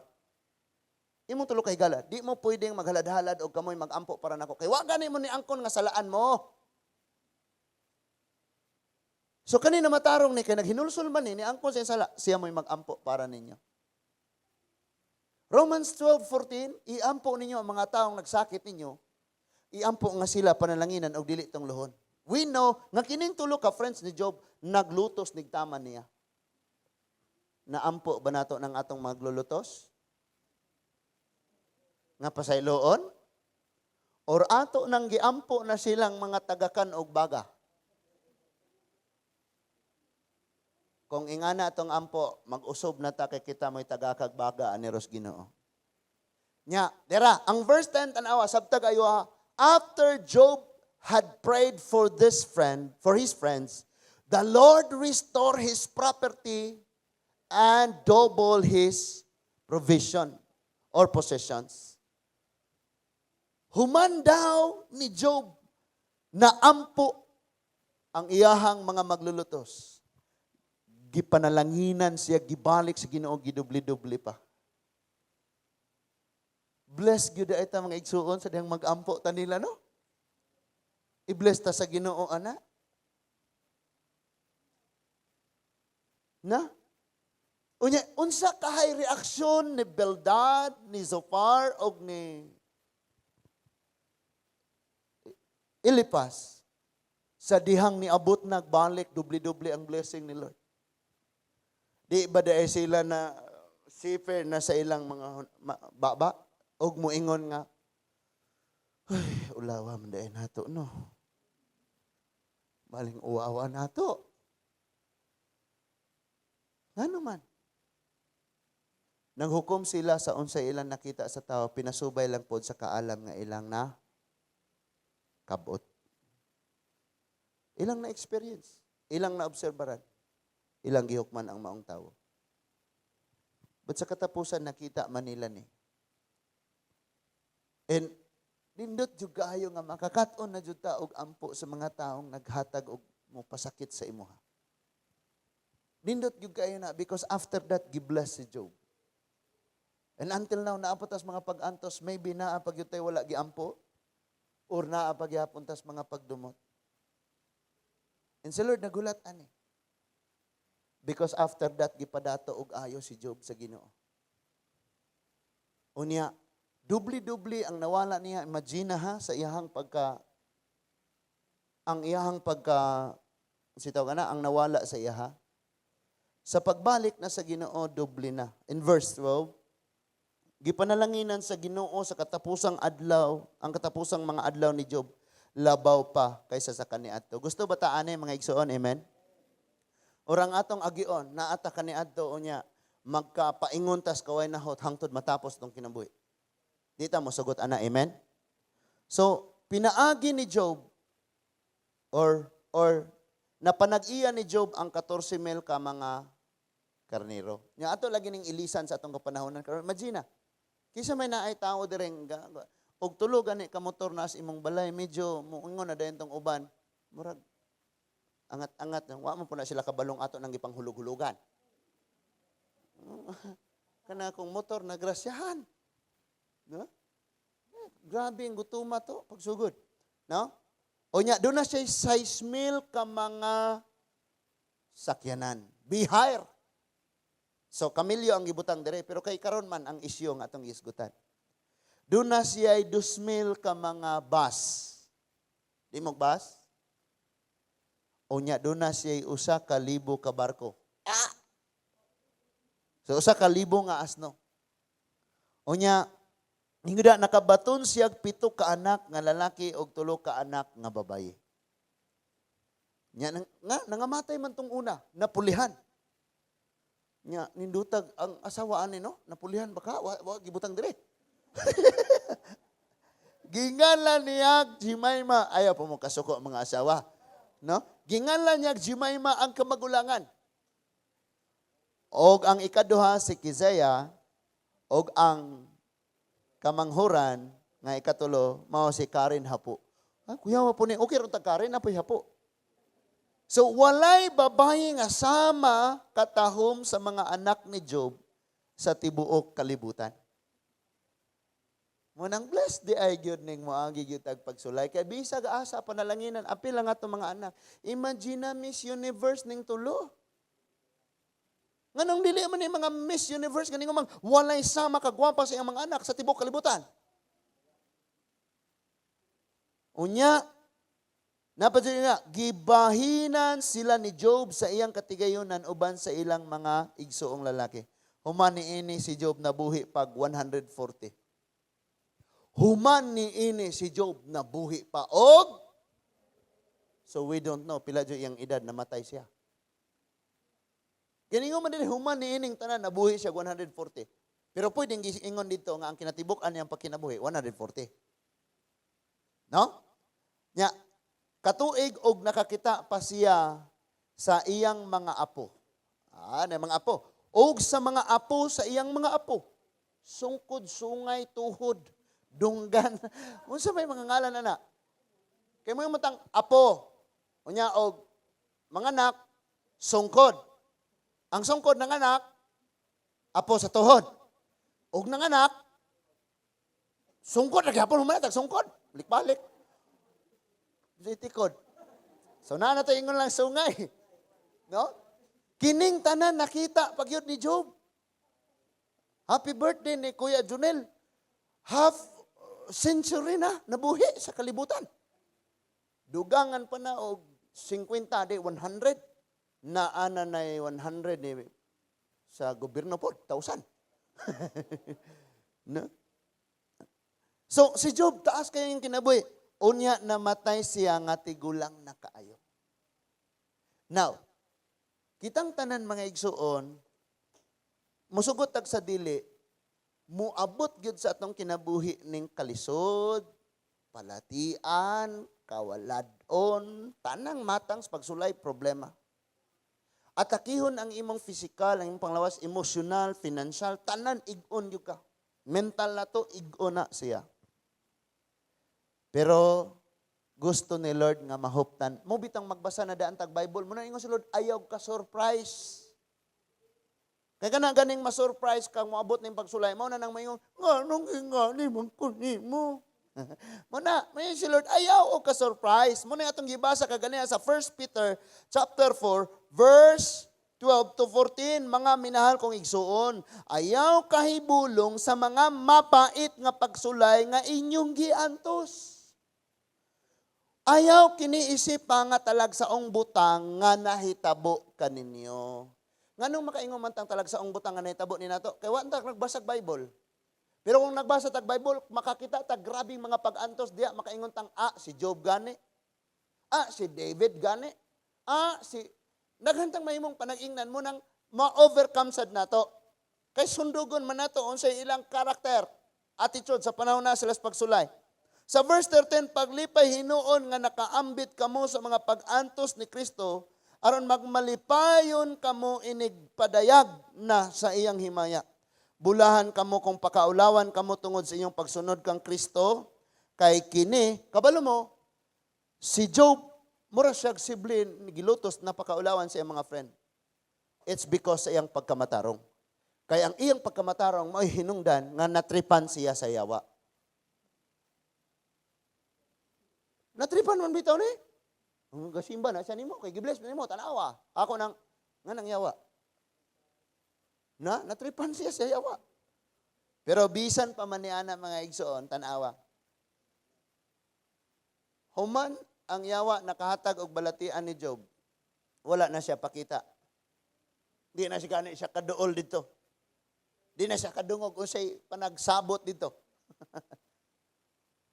imong tulo kay gala, di mo pwedeng maghalad-halad og kamoy magampo para nako. Kay wa gani mo ni angkon nga salaan mo. So kanina matarong ni kay naghinulsol man ni angkon sa sala, siya mo'y magampo para ninyo. Romans 12:14, iampo ninyo ang mga taong nagsakit ninyo, iampo nga sila panalanginan og dili tunglohon. We know nga kining tulo ka friends ni Job naglutos nigtaman niya. Naampo ba nato ng atong maglulutos? Nga pasayloon? Or ato nang giampo na silang mga tagakan og baga? Kung ingana atong ampo, mag-usob na ta kay kita mo'y tagakag baga ani ros Ginoo. Nya, dira, ang verse 10 tanawa sabtag ayo ha, after Job had prayed for this friend, for his friends, the Lord restore his property and double his provision or possessions. Human daw ni Job na ampo ang iyahang mga maglulutos. Gipanalanginan siya, gibalik sa Ginoo, gidubli-dubli pa. Bless gyud ay ta mga igsuon sa dihang mag-ampo ta nila, no? I-bless ta sa Ginoo ana. Na? Unya, unsa kahay reaksyon ni Bildad, ni Zophar og ni Eliphaz sa dihang niabot nagbalik dubli-dubli ang blessing ni Lord? Di ba dahil sila na sifer na sa ilang mga baba og moingon nga, "Ay, ulawa man dahil nato, no? Baling uwawa nato." Ngano man? Nanghukom sila sa unsay ilang nakita sa tao, pinasubay lang pod sa kaalam nga ilang na kabot. Ilang na experience, ilang na obserbaran, ilang gihukman ang maong tawo. But sa katapusan nakita man nila ni. And nindot jud kaayo nga makakat-on na jud ta og ampo sa mga taong naghatag og mopasakit sa imuha. Nindot jud kaayo na because after that gibless si Job. And until now naa pa tas mga pag-antos, maybe naa pa gyud tay wala giampo or naa pa gyapon tas mga pagdumot. And si Lord nagulat ani. Because after that gipadato og ayo si Job sa Ginoo. Unya, dubli-dubli ang nawala niya. Imagine ha, sa iyahang pagka, ang iyahang pagka, sitaw ka na, ang nawala sa iyaha. Sa pagbalik na sa Ginoo, dubli na. In verse 12, gipanalanginan sa Ginoo sa katapusang adlaw, ang katapusang mga adlaw ni Job, labaw pa kaysa sa kaniadto. Gusto ba ta ani mga igsoon? Amen? Orang atong agion, naata kaniadto unya, magkapaingon tas kaway nahot hangtod matapos tong kinabuhi. Di ta mo sugot ana, amen? So, pinaagi ni Job or napanag-iya ni Job ang 14 mil ka mga karnero. Nya ato lagi ning ilisan sa atong kapanahonan karon. Imagine, kisa may naay tao direng og tulo gani ka motor na sa imong balay, medyo moingon na dayon tong uban. Murag angat-angat, wa mo po na sila kabalong ato nang gipanghulog-hulugan. Kana akong motor nagrasyahan. No? Grabe ang gutuma to pagsugod. No? O nya doon na siya 6 mil ka mga sakyanan. Be higher. So kamilyo ang gibutang dire pero kay karon man ang isyu nga atong gisgutan. Doon na siya 2,000 ka mga bus. Di mo bus? O nya doon na siya 1,000 ka barko. Ah! So 1,000 nga asno. O nya hingda nakabaton siya 7 ka anak nga lalaki og 3 ka anak nga babaye. Nya nga nangamatay man tong una, napulihan. Nya nindutag ang asawa ani no, napulihan baka wa gibutang dire. Ginganlan niya Jimayma, ayaw po mo kasuko mga asawa. No? Ginganlan niya Jimayma ang kamagulangan. Og ang ikaduha si Keziah, og ang kamanghuran nga ikatulo mao si Karen Hapu. Ah, kuyawa po ni, okay ron tagkari, napoy hapo. So, walay babae nga sama katahom sa mga anak ni Job sa tibuok kalibutan. Munang blessed diay gyud ning moagi gyud tag pagsulay kay bisag asa panalanginan, apil ang atong mga anak. Imagine na Miss Universe ning tulo. Nganong dili man ni mga Miss Universe ganing mang walay sama kagwapa sa iyang mga anak sa tibuok kalibutan? Unya, napadyo nga, gibahinan sila ni Job sa iyang katigayunan uban sa ilang mga igsuong lalaki. Human niini si Job nabuhi pag 140. Human niini si Job nabuhi pa og. So we don't know pila jud iyang edad namatay siya. Kiningon man din human niining tanan nabuhi siya 140. Pero pwedeng giingon dito nga ang kinatibuk-an niyang pagkinabuhi 140. No? Nya katuig og nakakita pa siya sa iyang mga apo. Ah, na mga apo. Og sa mga apo sa iyang mga apo. Sungkod, sungay, tuhod, dunggan. Unsa may mga ngalan ana? Kay mo yung matang apo. Unya og mga anak, sungkod. Ang sungkod ng anak, apo sa tuhod. Og nang anak, sungkod, naghapon human tag sungkod. Balik-balik. Sa tikod. So na to ingon lang sungay. No? Kining tanan nakita pagyud ni Job. Happy birthday ni Kuya Junel. Half century na nabuhi sa kalibutan. Dugangan pa na og 50 di 100 na ana na 100 ni sa gobyerno po, 1,000. No? So si Job, taas kayong kinabuhi. Unya namatay siya nga tigulang na kaayo. Now, kitang tanan, mga igsuon, musugot tag sa dili, muabot gyud sa atong kinabuhi ning kalisod, palatian, kawalad-on, tanang matang sa pagsulay, problema. Atakihon ang imong physical, ang imong panglawas, emosyonal, financial, tanan ig-on gyud ka. Mental na to, ig-on na siya. Pero gusto ni Lord nga mahuptan. Mo bitang magbasa na daan tag Bible, mo na ingon si Lord, ayaw ka surprise. Kay kana ganing ma-surprise kang moabot ning pagsulay, mao na nang maingon, "Nganong ingani man ko nimo?" Mo na, may si Lord, ayaw og ka surprise. Mo na atong gibasa kaganiha sa 1 Peter chapter 4 verse 12 to 14, "Mga minahal kong igsuon, ayaw kahibulong sa mga mapait nga pagsulay nga inyong giantos. Ayaw kiniisip pa nga talagsaong butang nga nahitabo kaninyo." Nganong makaingon man tang talagsaong butang nga nahitabo ni nato? Kay wa ta nagbasa Bible. Pero kung nagbasa tag Bible, makakita tag grabing mga pag-antos diya, makaingon tang, "Ah, si Job gani. Ah, si David gani. Ah, si naghantang mahimong panag-ingnan mo nang ma-overcome sad nato." Kay sundugon man nato unsay ilang karakter, attitude sa panahon na sila sa pagsulay. Sa verse 13, "Paglipay hinuon nga nakaambit kamo sa mga pag-antos ni Kristo, aron magmalipayon kamo inig padayag na sa iyang himaya. Bulahan kamo kung pakaulawan kamo tungod sa inyong pagsunod kang Kristo, kay kini," kabalo mo, si Job, mura siya siblin, gilutos na pakaulawan sa iyang mga friend. It's because sa iyang pagkamatarong. Kay ang iyang pagkamatarong mao'y hinungdan nga natripan siya sa yawa. Natripan man bitaw ni. Ang gasimba na siya nimo kay gibless nimo, tanawa. Ako nang nga nang yawa. Na natripan siya sa yawa. Pero bisan pa man ni ana, mga igsoon, tanawa. Human ang yawa nakahatag og balatian ni Job, wala na siya pakita. Di na siya gani siya kaduol dito. Di na siya kadungog unsay panagsabot dito.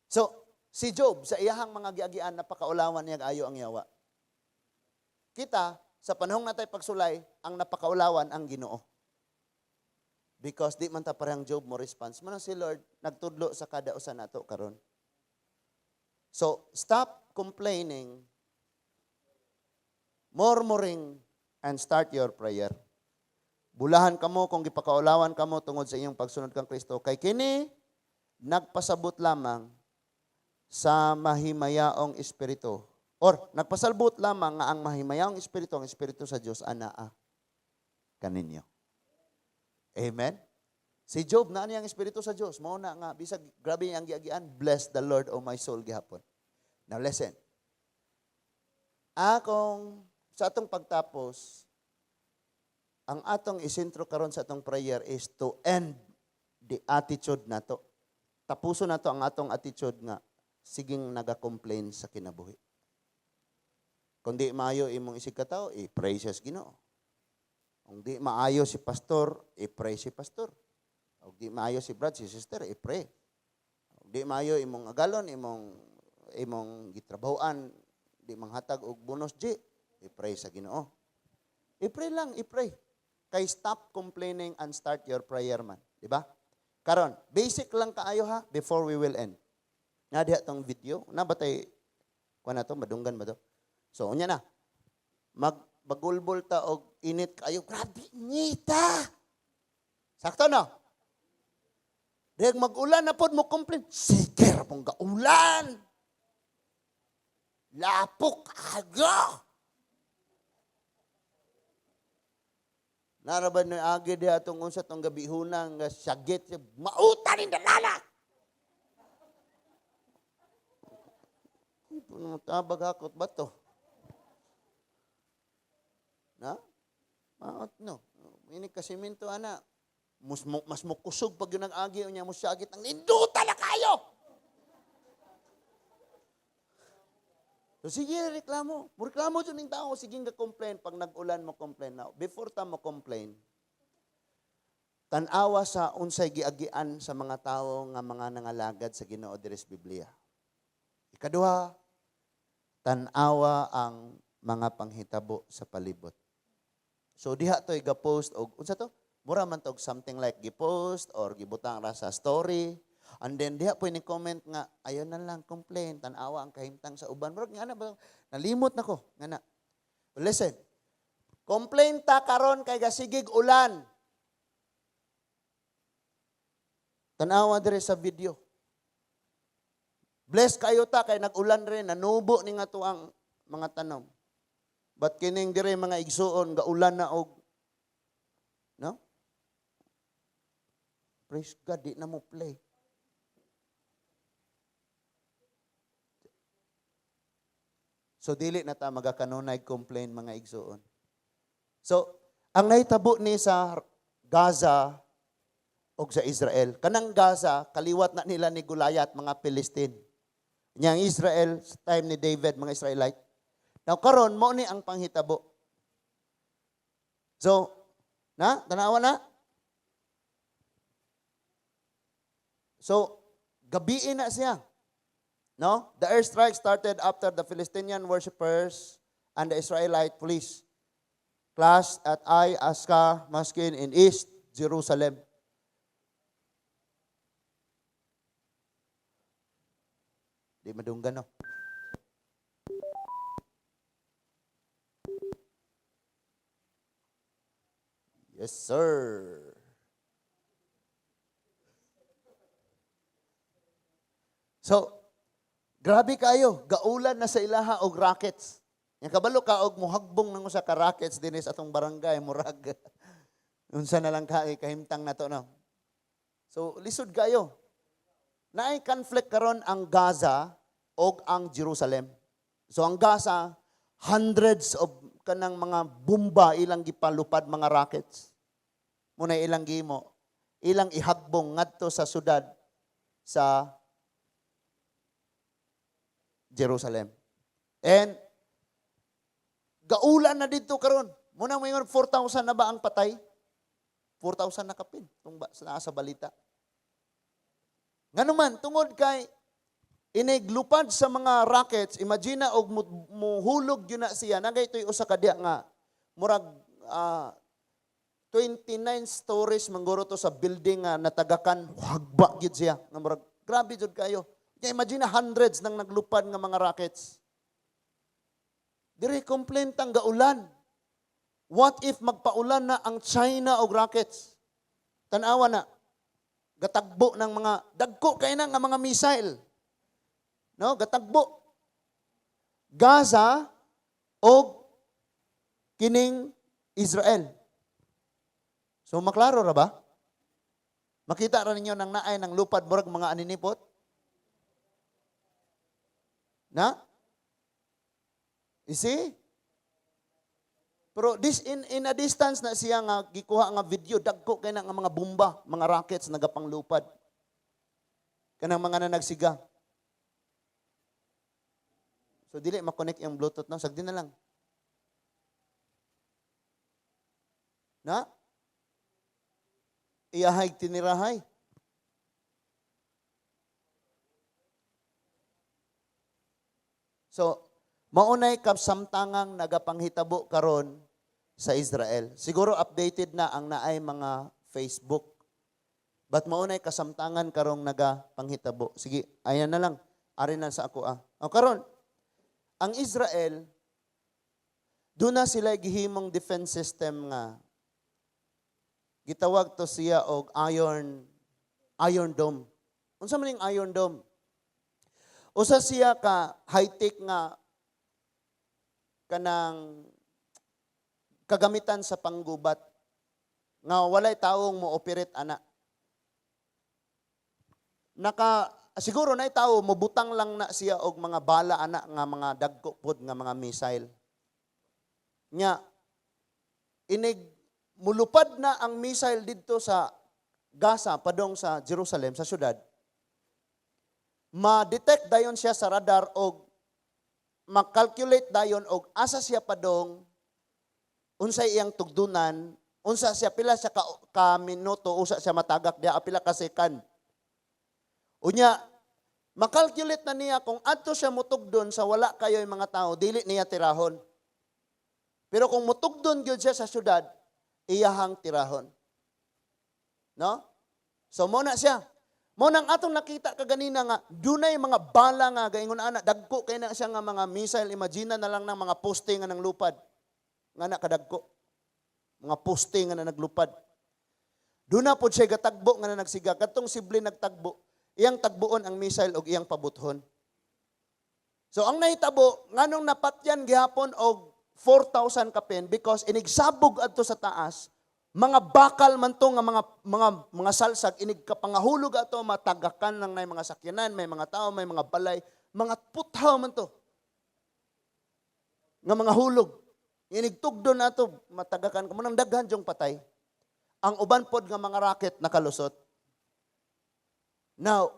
So, si Job, sa iyahang mga giagian, napakaulawan niya ayo ang yawa. Kita, sa panahong natay pagsulay, ang napakaulawan ang Ginoo. Because di man ta parehang Job mo response. Manang si Lord, nagtudlo sa kada usa nato karon. So, stop complaining, murmuring, and start your prayer. "Bulahan kamo kung gipakaulawan kamo tungod sa inyong pagsunod kang Kristo. Kay kini, nagpasabot lamang sa mahimayaong espiritu. Or nagpasalbot lamang nga ang mahimayaong espiritu, ang espiritu sa Dios, anaa kaninyo. Amen. Si Job naa niyang espiritu sa Dios, mao na nga bisag grabe ang giagian, "Bless the Lord, O my soul," gihapon. Now listen. Akong sa atong pagtapos, ang atong isentro karon sa atong prayer is to end the attitude nato. Tapuson nato ang atong attitude nga siging naga-complain sa kinabuhi. Kung di maayo imong isig katawo, i-pray sa Ginoo. Kung di maayo si pastor, i-pray si pastor. Kung di maayo si brad, si sister, i-pray. Kung di maayo imong agalon, imong gitrabahoan, di manghatag og bonus G, i-pray sa Ginoo. I-pray lang, i-pray. Kay stop complaining and start your prayer man, di ba? Karon, basic lang kaayo ha before we will end. Nga diha tong video, na batay kuan na to, madunggan ba to? So unya na. Magbagulbol ta og init kayo, grabe inita. Sakto, no? Dahil mag-ulan na pod mo complain. Sige ra pong gaulan. Lapok aga. Naraban no agi diha atong unsa tong gabihuna nga syagit, mauta ning dalala. Puno tabag hakot ba to? Na? Maot no. Ini kasiminto ana. Mas mukusog pag yun ang agi unya mo syagit ang ninduta na kayo. So sige, reklamo. Mo reklamo jud ning tao, sige nga complain pag nag-ulan mo complain now. Before ta mo complain, tan-awa sa unsay giagian sa mga tawo nga mga nangalagad sa Ginoo diri sa Biblia. Ikaduha, tan-awa ang mga panghitabo sa palibot. So diha to ga-post og unsa to? Mura man to og something like gi-post or gibutang ra sa story. And then diha po ni comment nga ayo na lang complain, tan-awa ang kahimtang sa uban. Murag nga na ba nalimot nako nga na. Listen. Complain ta karon kay gasigig ulan. Tan-awa dire sa video. Bless kayo ta kay nag-ulan rin, nanubo ni nga tuang mga tanom. But kining dire mga igsuon gaulan na og, no? Praise God, di na mo play. So dili na ta magakanunay complain, mga igsuon. So ang nahitabo ni sa Gaza og sa Israel, kanang Gaza kaliwat na nila ni Goliath, mga Palestine. Nya ang Israel sa time ni David, mga Israelite. Now karon mo ni ang panghitabo. So, na tanawa na. So, gabiin na siya. No? The airstrike started after the Palestinian worshippers and the Israelite police clashed at Al-Aqsa Mosque in East Jerusalem. Di madunggan, no? Yes, sir. So, grabe kayo, gaulan na sa ilaha og rockets. Yang kabalo ka og muhagbong nang usa ka rockets dinhi sa atong barangay, murag unsa na lang ka kahimtang nato, no. So, lisod kayo. Naay conflict karon ang Gaza og ang Jerusalem. So ang Gaza, hundreds of kanang mga bomba ilang gipalupad, mga rockets. Muna ilang gimo, ilang ihagbong ngadto sa syudad sa Jerusalem. And gaulan na dito karon. Muna may 4,000 na ba ang patay? 4,000 na kapin tung ba, sa balita. Nganuman, tungod kay iniglupad sa mga rockets, imagine na og muhulog yun na siya, nagay ito'y usa ka diya nga murag 29 stories mangguro to sa building nga natagakan, hagba gyud siya nga murag grabe jud kayo. Kaya imagine na hundreds nang naglupad nga mga rockets. Dire complaint ang gaulan. What if magpaulan na ang China og rockets? Tanawa na. Gatagbo ng mga dagko kay na nga mga missile. No, gatagbo. Gaza og kining Israel. So maklaro ra ba? Makita ra ninyo nang naay ng lupad murag mga aninipot? Na? You see? Pero this in a distance na siya nga gikuha nga video, dagko kay na nga mga bomba, mga rockets nagapanglupad. Kanang mga nanagsiga. So dili ma-connect yung Bluetooth, no, sagdi na lang. Na? Iyahay tinirahay. So, maunay kasamtangang nagapanghitabo karon sa Israel. Siguro updated na ang naay mga Facebook. But maunay kasamtangan karong nagapanghitabo. Sige, ayan na lang. Ari na sa ako ah. O karon, ang Israel, doon na sila gihimong defense system nga gitawag to siya og Iron Dome. Unsa man ning Iron Dome? Usa siya ka high-tech nga kanang kagamitan sa panggubat nga walay tawong mo-operate ana. Naka siguro nay tawo mobutang lang na siya og mga bala ana nga mga dagko pod nga mga missile. Nya inig mulupad na ang missile didto sa Gaza padong sa Jerusalem, sa syudad. Ma-detect dayon siya sa radar og ma-calculate dayon og asa siya padong, unsay iyang tugdunan, unsa siya, pila siya ka minuto usa siya matagak diha, pila ka second. Unya makalculate na niya kung adto siya mutugdon sa wala kayo'y mga tao, dili niya tirahon. Pero kung mutugdon gyud siya sa syudad, iyahang tirahon. No? So mo na siya. Mo nang atong nakita kaganina nga dunay mga bala nga gaingon ana, dagko kay na siya nga mga missile. Imagine na lang ng mga poste nga nanglupad. Nga na kadagko. Mga poste nga na naglupad. Doon na pod siya gatagbo nga na nagsiga. Katong sible nagtagbo, iyang tagbuon ang missile og iyang pabuthon. So ang nahitabo, nganong napatyan gihapon og 4,000 kapin, because inigsabog adto sa taas, mga bakal man to nga mga salsag, inig kapangahulog ato, matagakan lang na mga sakyanan, may mga tao, may mga balay, mga puthaw man to nga mga hulog. Inig tugdo na to, matagakan kamo nang daghan jong patay. Ang uban pod nga mga racket nakalusot. Now,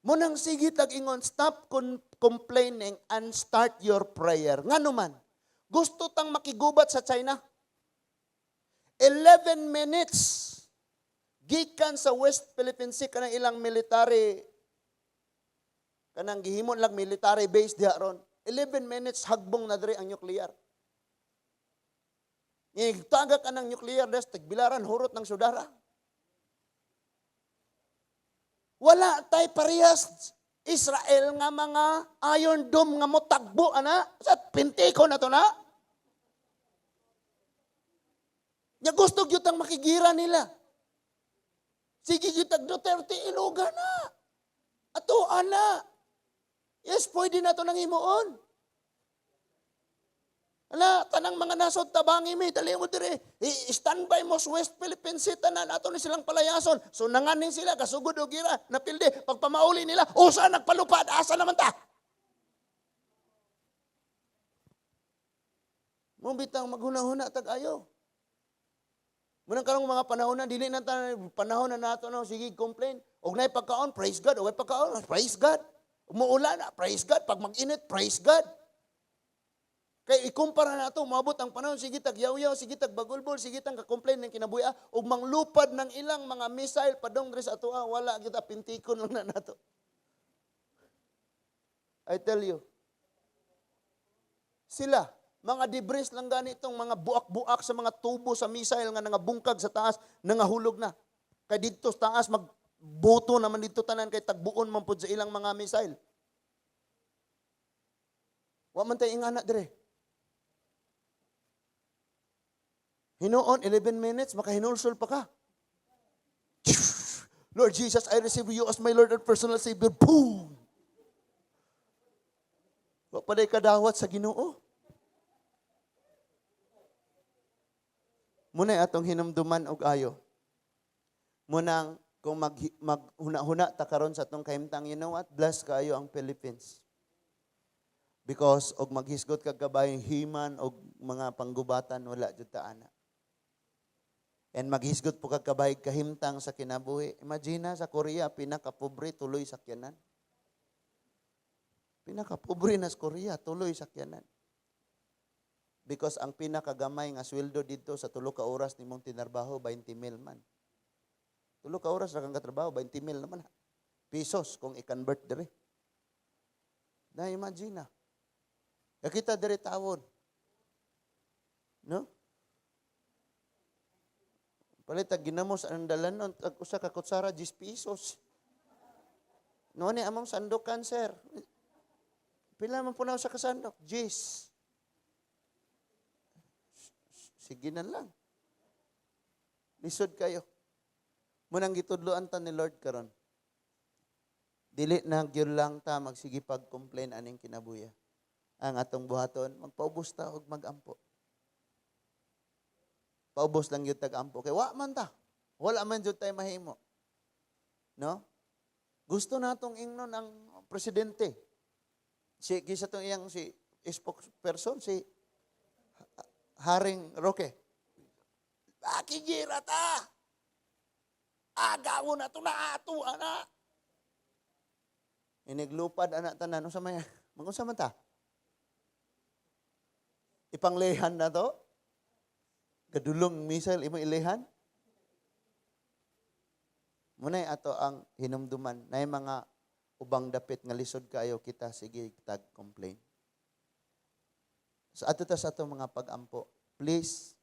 munang sige tag ingon, stop complaining and start your prayer. Ngano man, gusto tang makigubat sa China. 11 minutes gikan sa West Philippine Sea kanang ilang military, kanang gihimon lang military base diha ron. 11 minutes hagbong na diri ang nuclear. Ngigtaga ka ng nuclear des tagbilaran hurot ng sudara. Wala tay parehas Israel nga mga Iron Dome nga motagbo ana sa pintiko na to na. Nya gusto gyud ang makigira nila. Sige gyud tag Duterte iluga na. Ato ana. Yes, pwede na to nang himuon. Ala, tanang mga nasod tabangi mi, dali mo dire. I-standby mo sa West Philippine Sea, tanan ato ni silang palayason. So nanganin sila kasugod og gira, napildi pagpamauli nila, usa nagpalupad, asa naman ta? Mo bitang maghuna-huna tag ayo. Munang karong mga panahon na dili na ta panahon na nato no sige complain. Og nay pagkaon, praise God. Og pagkaon, praise God. Umuulan na, praise God. Pag mag-init, praise God. Kay ikumpara nato, moabot ang panahon, sige tag yaw-yaw, sige tag bagulbol, sige tang ka-complain ng kinabuhi, ug manglupad ng ilang mga missile padong diri sa atoa, wala kita, pintikon lang na nato. I tell you. Sila, mga debris lang ganitong mga buak-buak sa mga tubo sa missile nga nangabungkag sa taas, nangahulog na. Kay didto sa taas, magboto naman dito tanan kay tagbuon man pud sa ilang mga missile. Wa man tay ingana dire. Hinuon, 11 minutes, makahinulsol pa ka. Lord Jesus, I receive you as my Lord and personal Savior. Boom! Wa pa day kadawat sa Ginoo. Muna atong hinumduman og ayo. Munang kung maghuna-huna ta karon sa atong kahimtang, you know what? Bless kaayo ang Philippines. Because og maghisgot kag kabay himan og mga panggubatan, wala jud ta ana. And maghisgot po kag kabay kahimtang sa kinabuhi. Imagine na sa Korea, pinakapobre, tuloy sakyanan. Pinakapobre na sa Korea, tuloy sakyanan. Because ang pinakagamay nga sweldo dito sa 3 ka oras nimong tinarbaho, 20 mil man. 3 ka oras ra kang katrabaho, 20 mil naman. Pesos kung i-convert dire. Na imagine na. Kita dire tawon. No? Palit tag ginamos ang dalanon tag usa ka kutsara, 10 pesos. No ni among sandukan, sir. Pila man po na usa ka sandok? 10. Sige na lang. Lisod kayo. Munang gitudloan ta ni Lord karon. Dili na gyud lang ta magsige pag-complain aning kinabuhi. Ang atong buhaton, magpaubos ta og magampo. Paubos lang gyud tag ampo kay wa man ta. Wala man jud tay mahimo. No? Gusto natong ingnon ang presidente. Si kisa tong iyang si spokesperson, si Haring Roque. Bakit gira ta? Agaw na to na ato ana. Iniglupad ana tanan, unsa may magunsa man ta? Ipanglehan na to? Gadulong missile imo ilehan? Munay ato ang hinumduman na mga ubang dapit nga lisod kayo, kita sige tag complain. So ato ta sa atong mga pag-ampo, please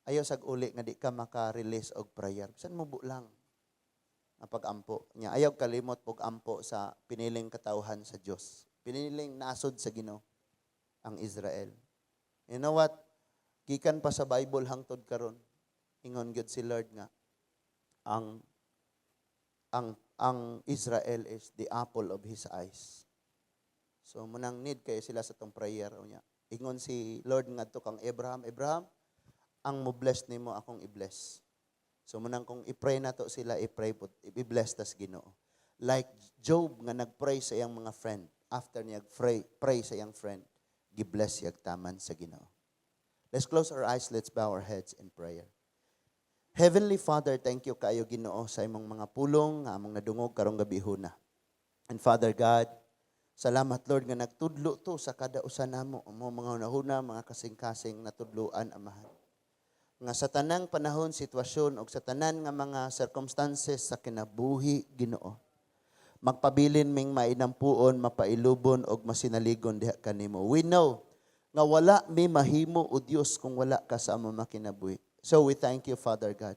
ayaw sag uli nga di ka maka-release og prayer. Bisan mo lang nga pag-ampo nya. Ayaw kalimot pog ampo sa piniling katawhan sa Dios. Piniling nasod sa Ginoo ang Israel. You know what? Gikan pa sa Bible hangtod karon, ingon gyud si Lord nga ang Israel is the apple of his eyes. So munang need kayo sila sa tong prayer unya. Ingon si Lord ngadto kang Abraham, "Abraham, ang mo bless nimo, akong i-bless." So munang kung i-pray nato sila, i-pray po, i-bless tas Ginoo. Like Job nga nag-pray sa iyang mga friend, after niya pray, pray sa iyang friend, gi-bless siyag taman sa Ginoo. Let's close our eyes, let's bow our heads in prayer. Heavenly Father, thank you kaayo, Ginoo, sa imong mga pulong nga among nadungog karong gabihona. And Father God, salamat, Lord, nga nagtudlo to sa kada usa namo, mo mga hunahuna, mga kasing-kasing natudloan, Amahan. Nga sa tanang panahon, sitwasyon ug sa tanan nga mga circumstances sa kinabuhi, Ginoo, magpabilin ming mainampuon, mapailubon ug masinaligon diha kanimo. We know nga wala mi mahimo, o Dios, kung wala ka sa among kinabuhi. So we thank you, Father God.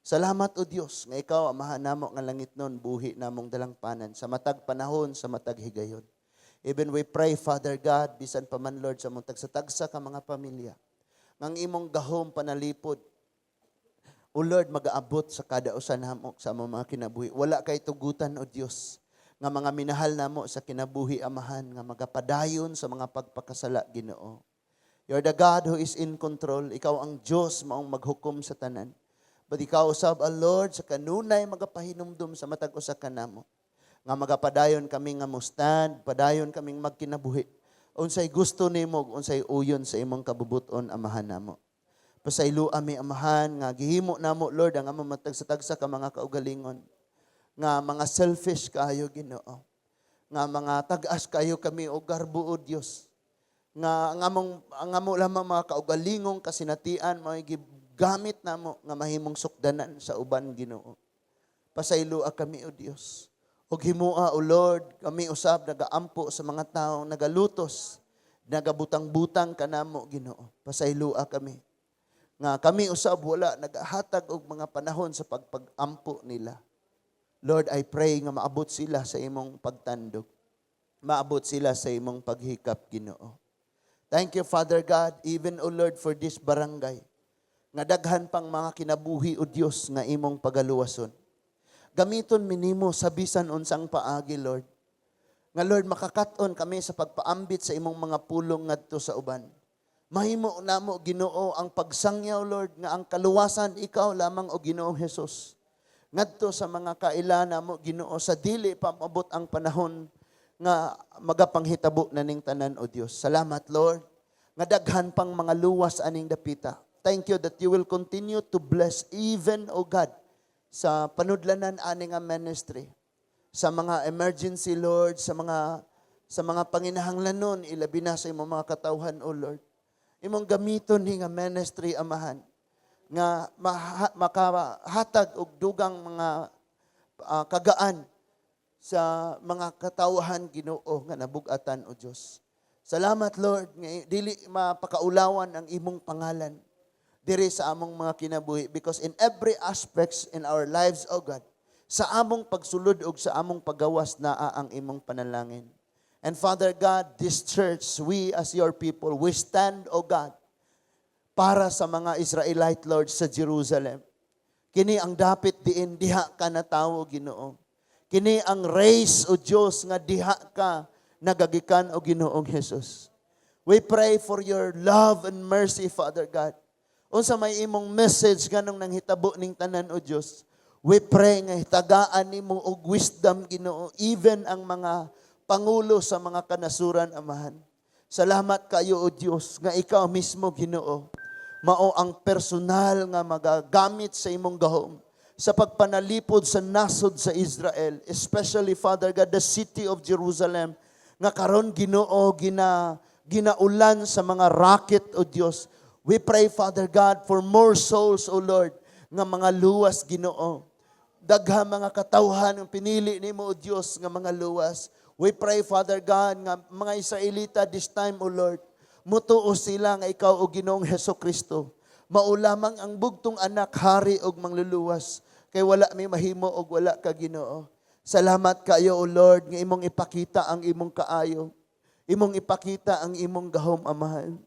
Salamat, O Dios, nga ikaw, Amahan namo nga langitnon, buhi namong dalangpanan sa matag panahon, sa matag higayon. Even we pray, Father God, bisan pa man, Lord, sa mong tagsa-tagsa ka mga pamilya, ngang imong gahom panalipod, O Lord, magaabot sa kada usa namo sa among mga kinabuhi. Wala kay tugutan, O Dios, nga mga minahal namo sa kinabuhi, Amahan, nga magapadayon sa mga pagpakasala, Ginoo. You're the God who is in control. Ikaw ang Diyos maong maghukom sa tanan. But ikaw usab, O Lord, sa kanunay magapahinumdum sa matag usa kanamo nga magapadayon kami nga mo-stand, padayon kaming magkinabuhi unsay gusto nimo, unsay uyon sa imong kabubuton, Amahan namo. Pasayloa mi, Amahan, nga gihimo namo, Lord, ang among matag sa ka mga kaugalingon nga mga selfish kayo, Ginoo. Nga mga tag-as kayo kami o garbo, o Dios. Nga ang amo lamang mga kaugalingong kasinatian mao gigamit namo nga mahimong sukdanan sa uban, Ginoo. Pasayloa kami, o Dios. Ug himua, O Lord, kami usab nagaampo sa mga tawo nagalutos, nagabutang-butang kanamo, Ginoo. Pasayloa kami nga kami usab wala nagahatag og mga panahon sa pagpagampo nila. Lord, I pray nga maabot sila sa imong pagtandog. Maabot sila sa imong paghikap, Ginoo. Thank you, Father God, even, O Lord, for this barangay. Nga daghan pang mga kinabuhi, O Dios, nga imong pagaluwason. Gamiton minimo sa bisan unsang paagi, Lord. Nga Lord, makakat-on kami sa pagpaambit sa imong mga pulong ngadto sa uban. Mahimo namo, Ginoo, ang pagsangyaw, Lord, nga ang kaluwasan ikaw lamang, o Ginoong Jesus. Ngadto sa mga kaila namo, Ginoo, sa dili pa maabot ang panahon nga magapanghitabo na ning tanan, o Dios. Salamat, Lord, nga daghan pang mga luwas aning dapita. Thank you that you will continue to bless even, O God, sa panudlanan ani nga ministry. Sa mga emergency, Lord, sa mga panginahanglanon, ilabi na sa imong mga katawhan, O Lord. Imong gamiton ni nga ministry, Amahan, nga makahatag og dugang mga kagaan sa mga katawhan, Ginoo, nga nabugatan, O Dios. Salamat, Lord, nga dili mapakaulawan ang imong pangalan diri sa among mga kinabuhi because in every aspects in our lives, O God, sa among pagsulod ug sa among paggawas, naa ang imong panalangin. And Father God, this church, we as your people, we stand, O God, para sa mga Israelite, Lord, sa Jerusalem. Kini ang dapit diin diha ka natawo, Ginoo. Kini ang race, O Dios, nga diha ka nagagikan, O Ginoong Jesus. We pray for your love and mercy, Father God. Unsa may imong message ganong nanghitabo ning tanan, O Dios. We pray nga tagaan nimo og wisdom, Ginoo, even ang mga pangulo sa mga kanasuran, Amahan. Salamat kayo, O Dios, nga ikaw mismo, Ginoo, mao ang personal nga magagamit sa imong gahom sa pagpanalipod sa nasod sa Israel, especially, Father God, the city of Jerusalem, nga karon, Ginoo, ginaulan sa mga rocket, O Dios. We pray, Father God, for more souls, O Lord, nga mga luwas, Ginoo. Dagha mga katawhan ang pinili nimo, O Dios, nga mga luwas. We pray, Father God, nga mga Israelita this time, O Lord, mutuo sila nga ikaw, O Ginoong Heso Kristo, mao lamang ang bugtong anak, hari og mangluluwas. Kay wala may mahimo og wala ka, Ginoo. Salamat kayo, O Lord, nga imong ipakita ang imong kaayo. Imong ipakita ang imong gahom, Amahan.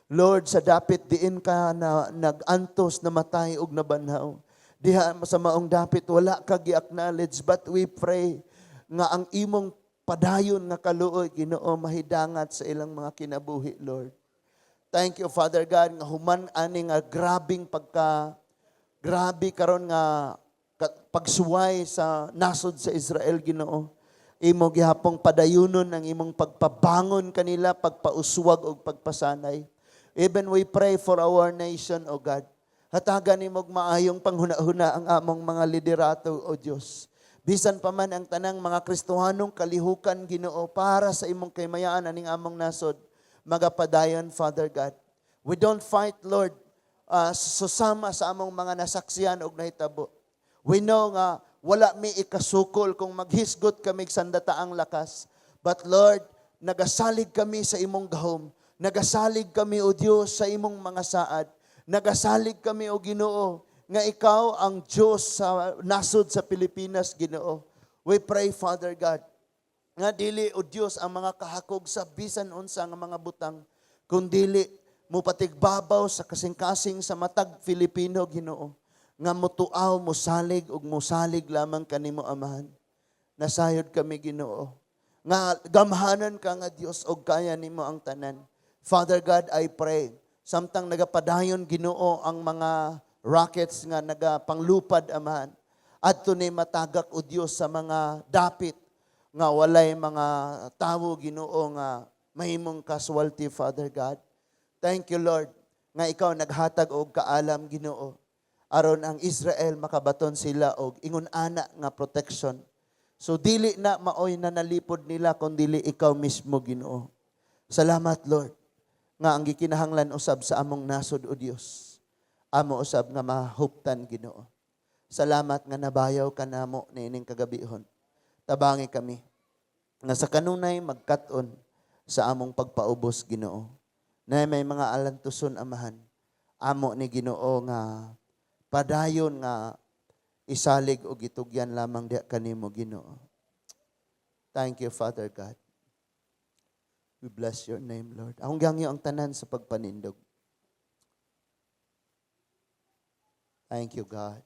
Lord, sa dapit diin ka na nag-antos, namatay og nabanhaw. Diha sa maong dapit wala ka gi-acknowledge, but we pray nga ang imong padayon nga kaluoy, Ginoo, mahidangat sa ilang mga kinabuhi, Lord. Thank you, Father God, nga human ani nga grabing pagka grabe karon nga pagsuway sa nasod sa Israel, Ginoo. Imo gihapong padayunon ang imong pagpabangon kanila, pagpauswag og pagpasanay. Even we pray for our nation, O God. Hatagan nimo og maayong panghuna-huna ang among mga liderato, O Dios. Bisan pa man ang tanang mga Kristohanong kalihukan, Ginoo, para sa imong kaymayaan aning among nasod, magapadayon, Father God. We don't fight, Lord, susama sa among mga nasaksihan og nahitabo. We know nga wala mi ikasukol kung maghisgot kami sandataang lakas. But Lord, nagasalig kami sa imong gahom. Nagasalig kami, O Dios, sa imong mga saad. Nagasalig kami, O Ginoo, nga ikaw ang Diyos sa nasod sa Pilipinas, Ginoo. We pray, Father God, nga dili, O Dios, ang mga kahakog sa bisan unsa nga mga butang, kundili mo patigbabaw sa kasing-kasing sa matag Filipino, Ginoo, nga mutuaw, musalig ug musalig lamang kanimo, Amahan. Nasayod kami, Ginoo, nga gamhanan ka nga Dios og kaya nimo ang tanan. Father God, I pray samtang nagapadayon, Ginoo, ang mga rockets nga nagapanglupad, Amahan, adto ni matagak, O Dios, sa mga dapit nga walay mga tawo, Ginoo, nga mahimong casualty, Father God. Thank you, Lord, nga ikaw naghatag og kaalam, Ginoo, aron ang Israel makabaton sila og ingon ana nga protection. So dili na maoy na nalipod nila kun dili ikaw mismo, Ginoo. Salamat, Lord, nga ang gikinahanglan usab sa among nasod, O Dios, amo usab nga mahuptan, Ginoo. Salamat nga nabayaw ka namo niining kagabihon. Tabangi kami nga sa kanunay magkat-on sa among pagpaubos, Ginoo. Na may mga alantuson, Amahan. Amo ni, Ginoo, nga padayon nga isalig og gitugyan lamang diha kanimo, Ginoo. Thank you, Father God. We bless your name, Lord. Akong gihangyo ang tanan sa pagpanindog. Thank you, God.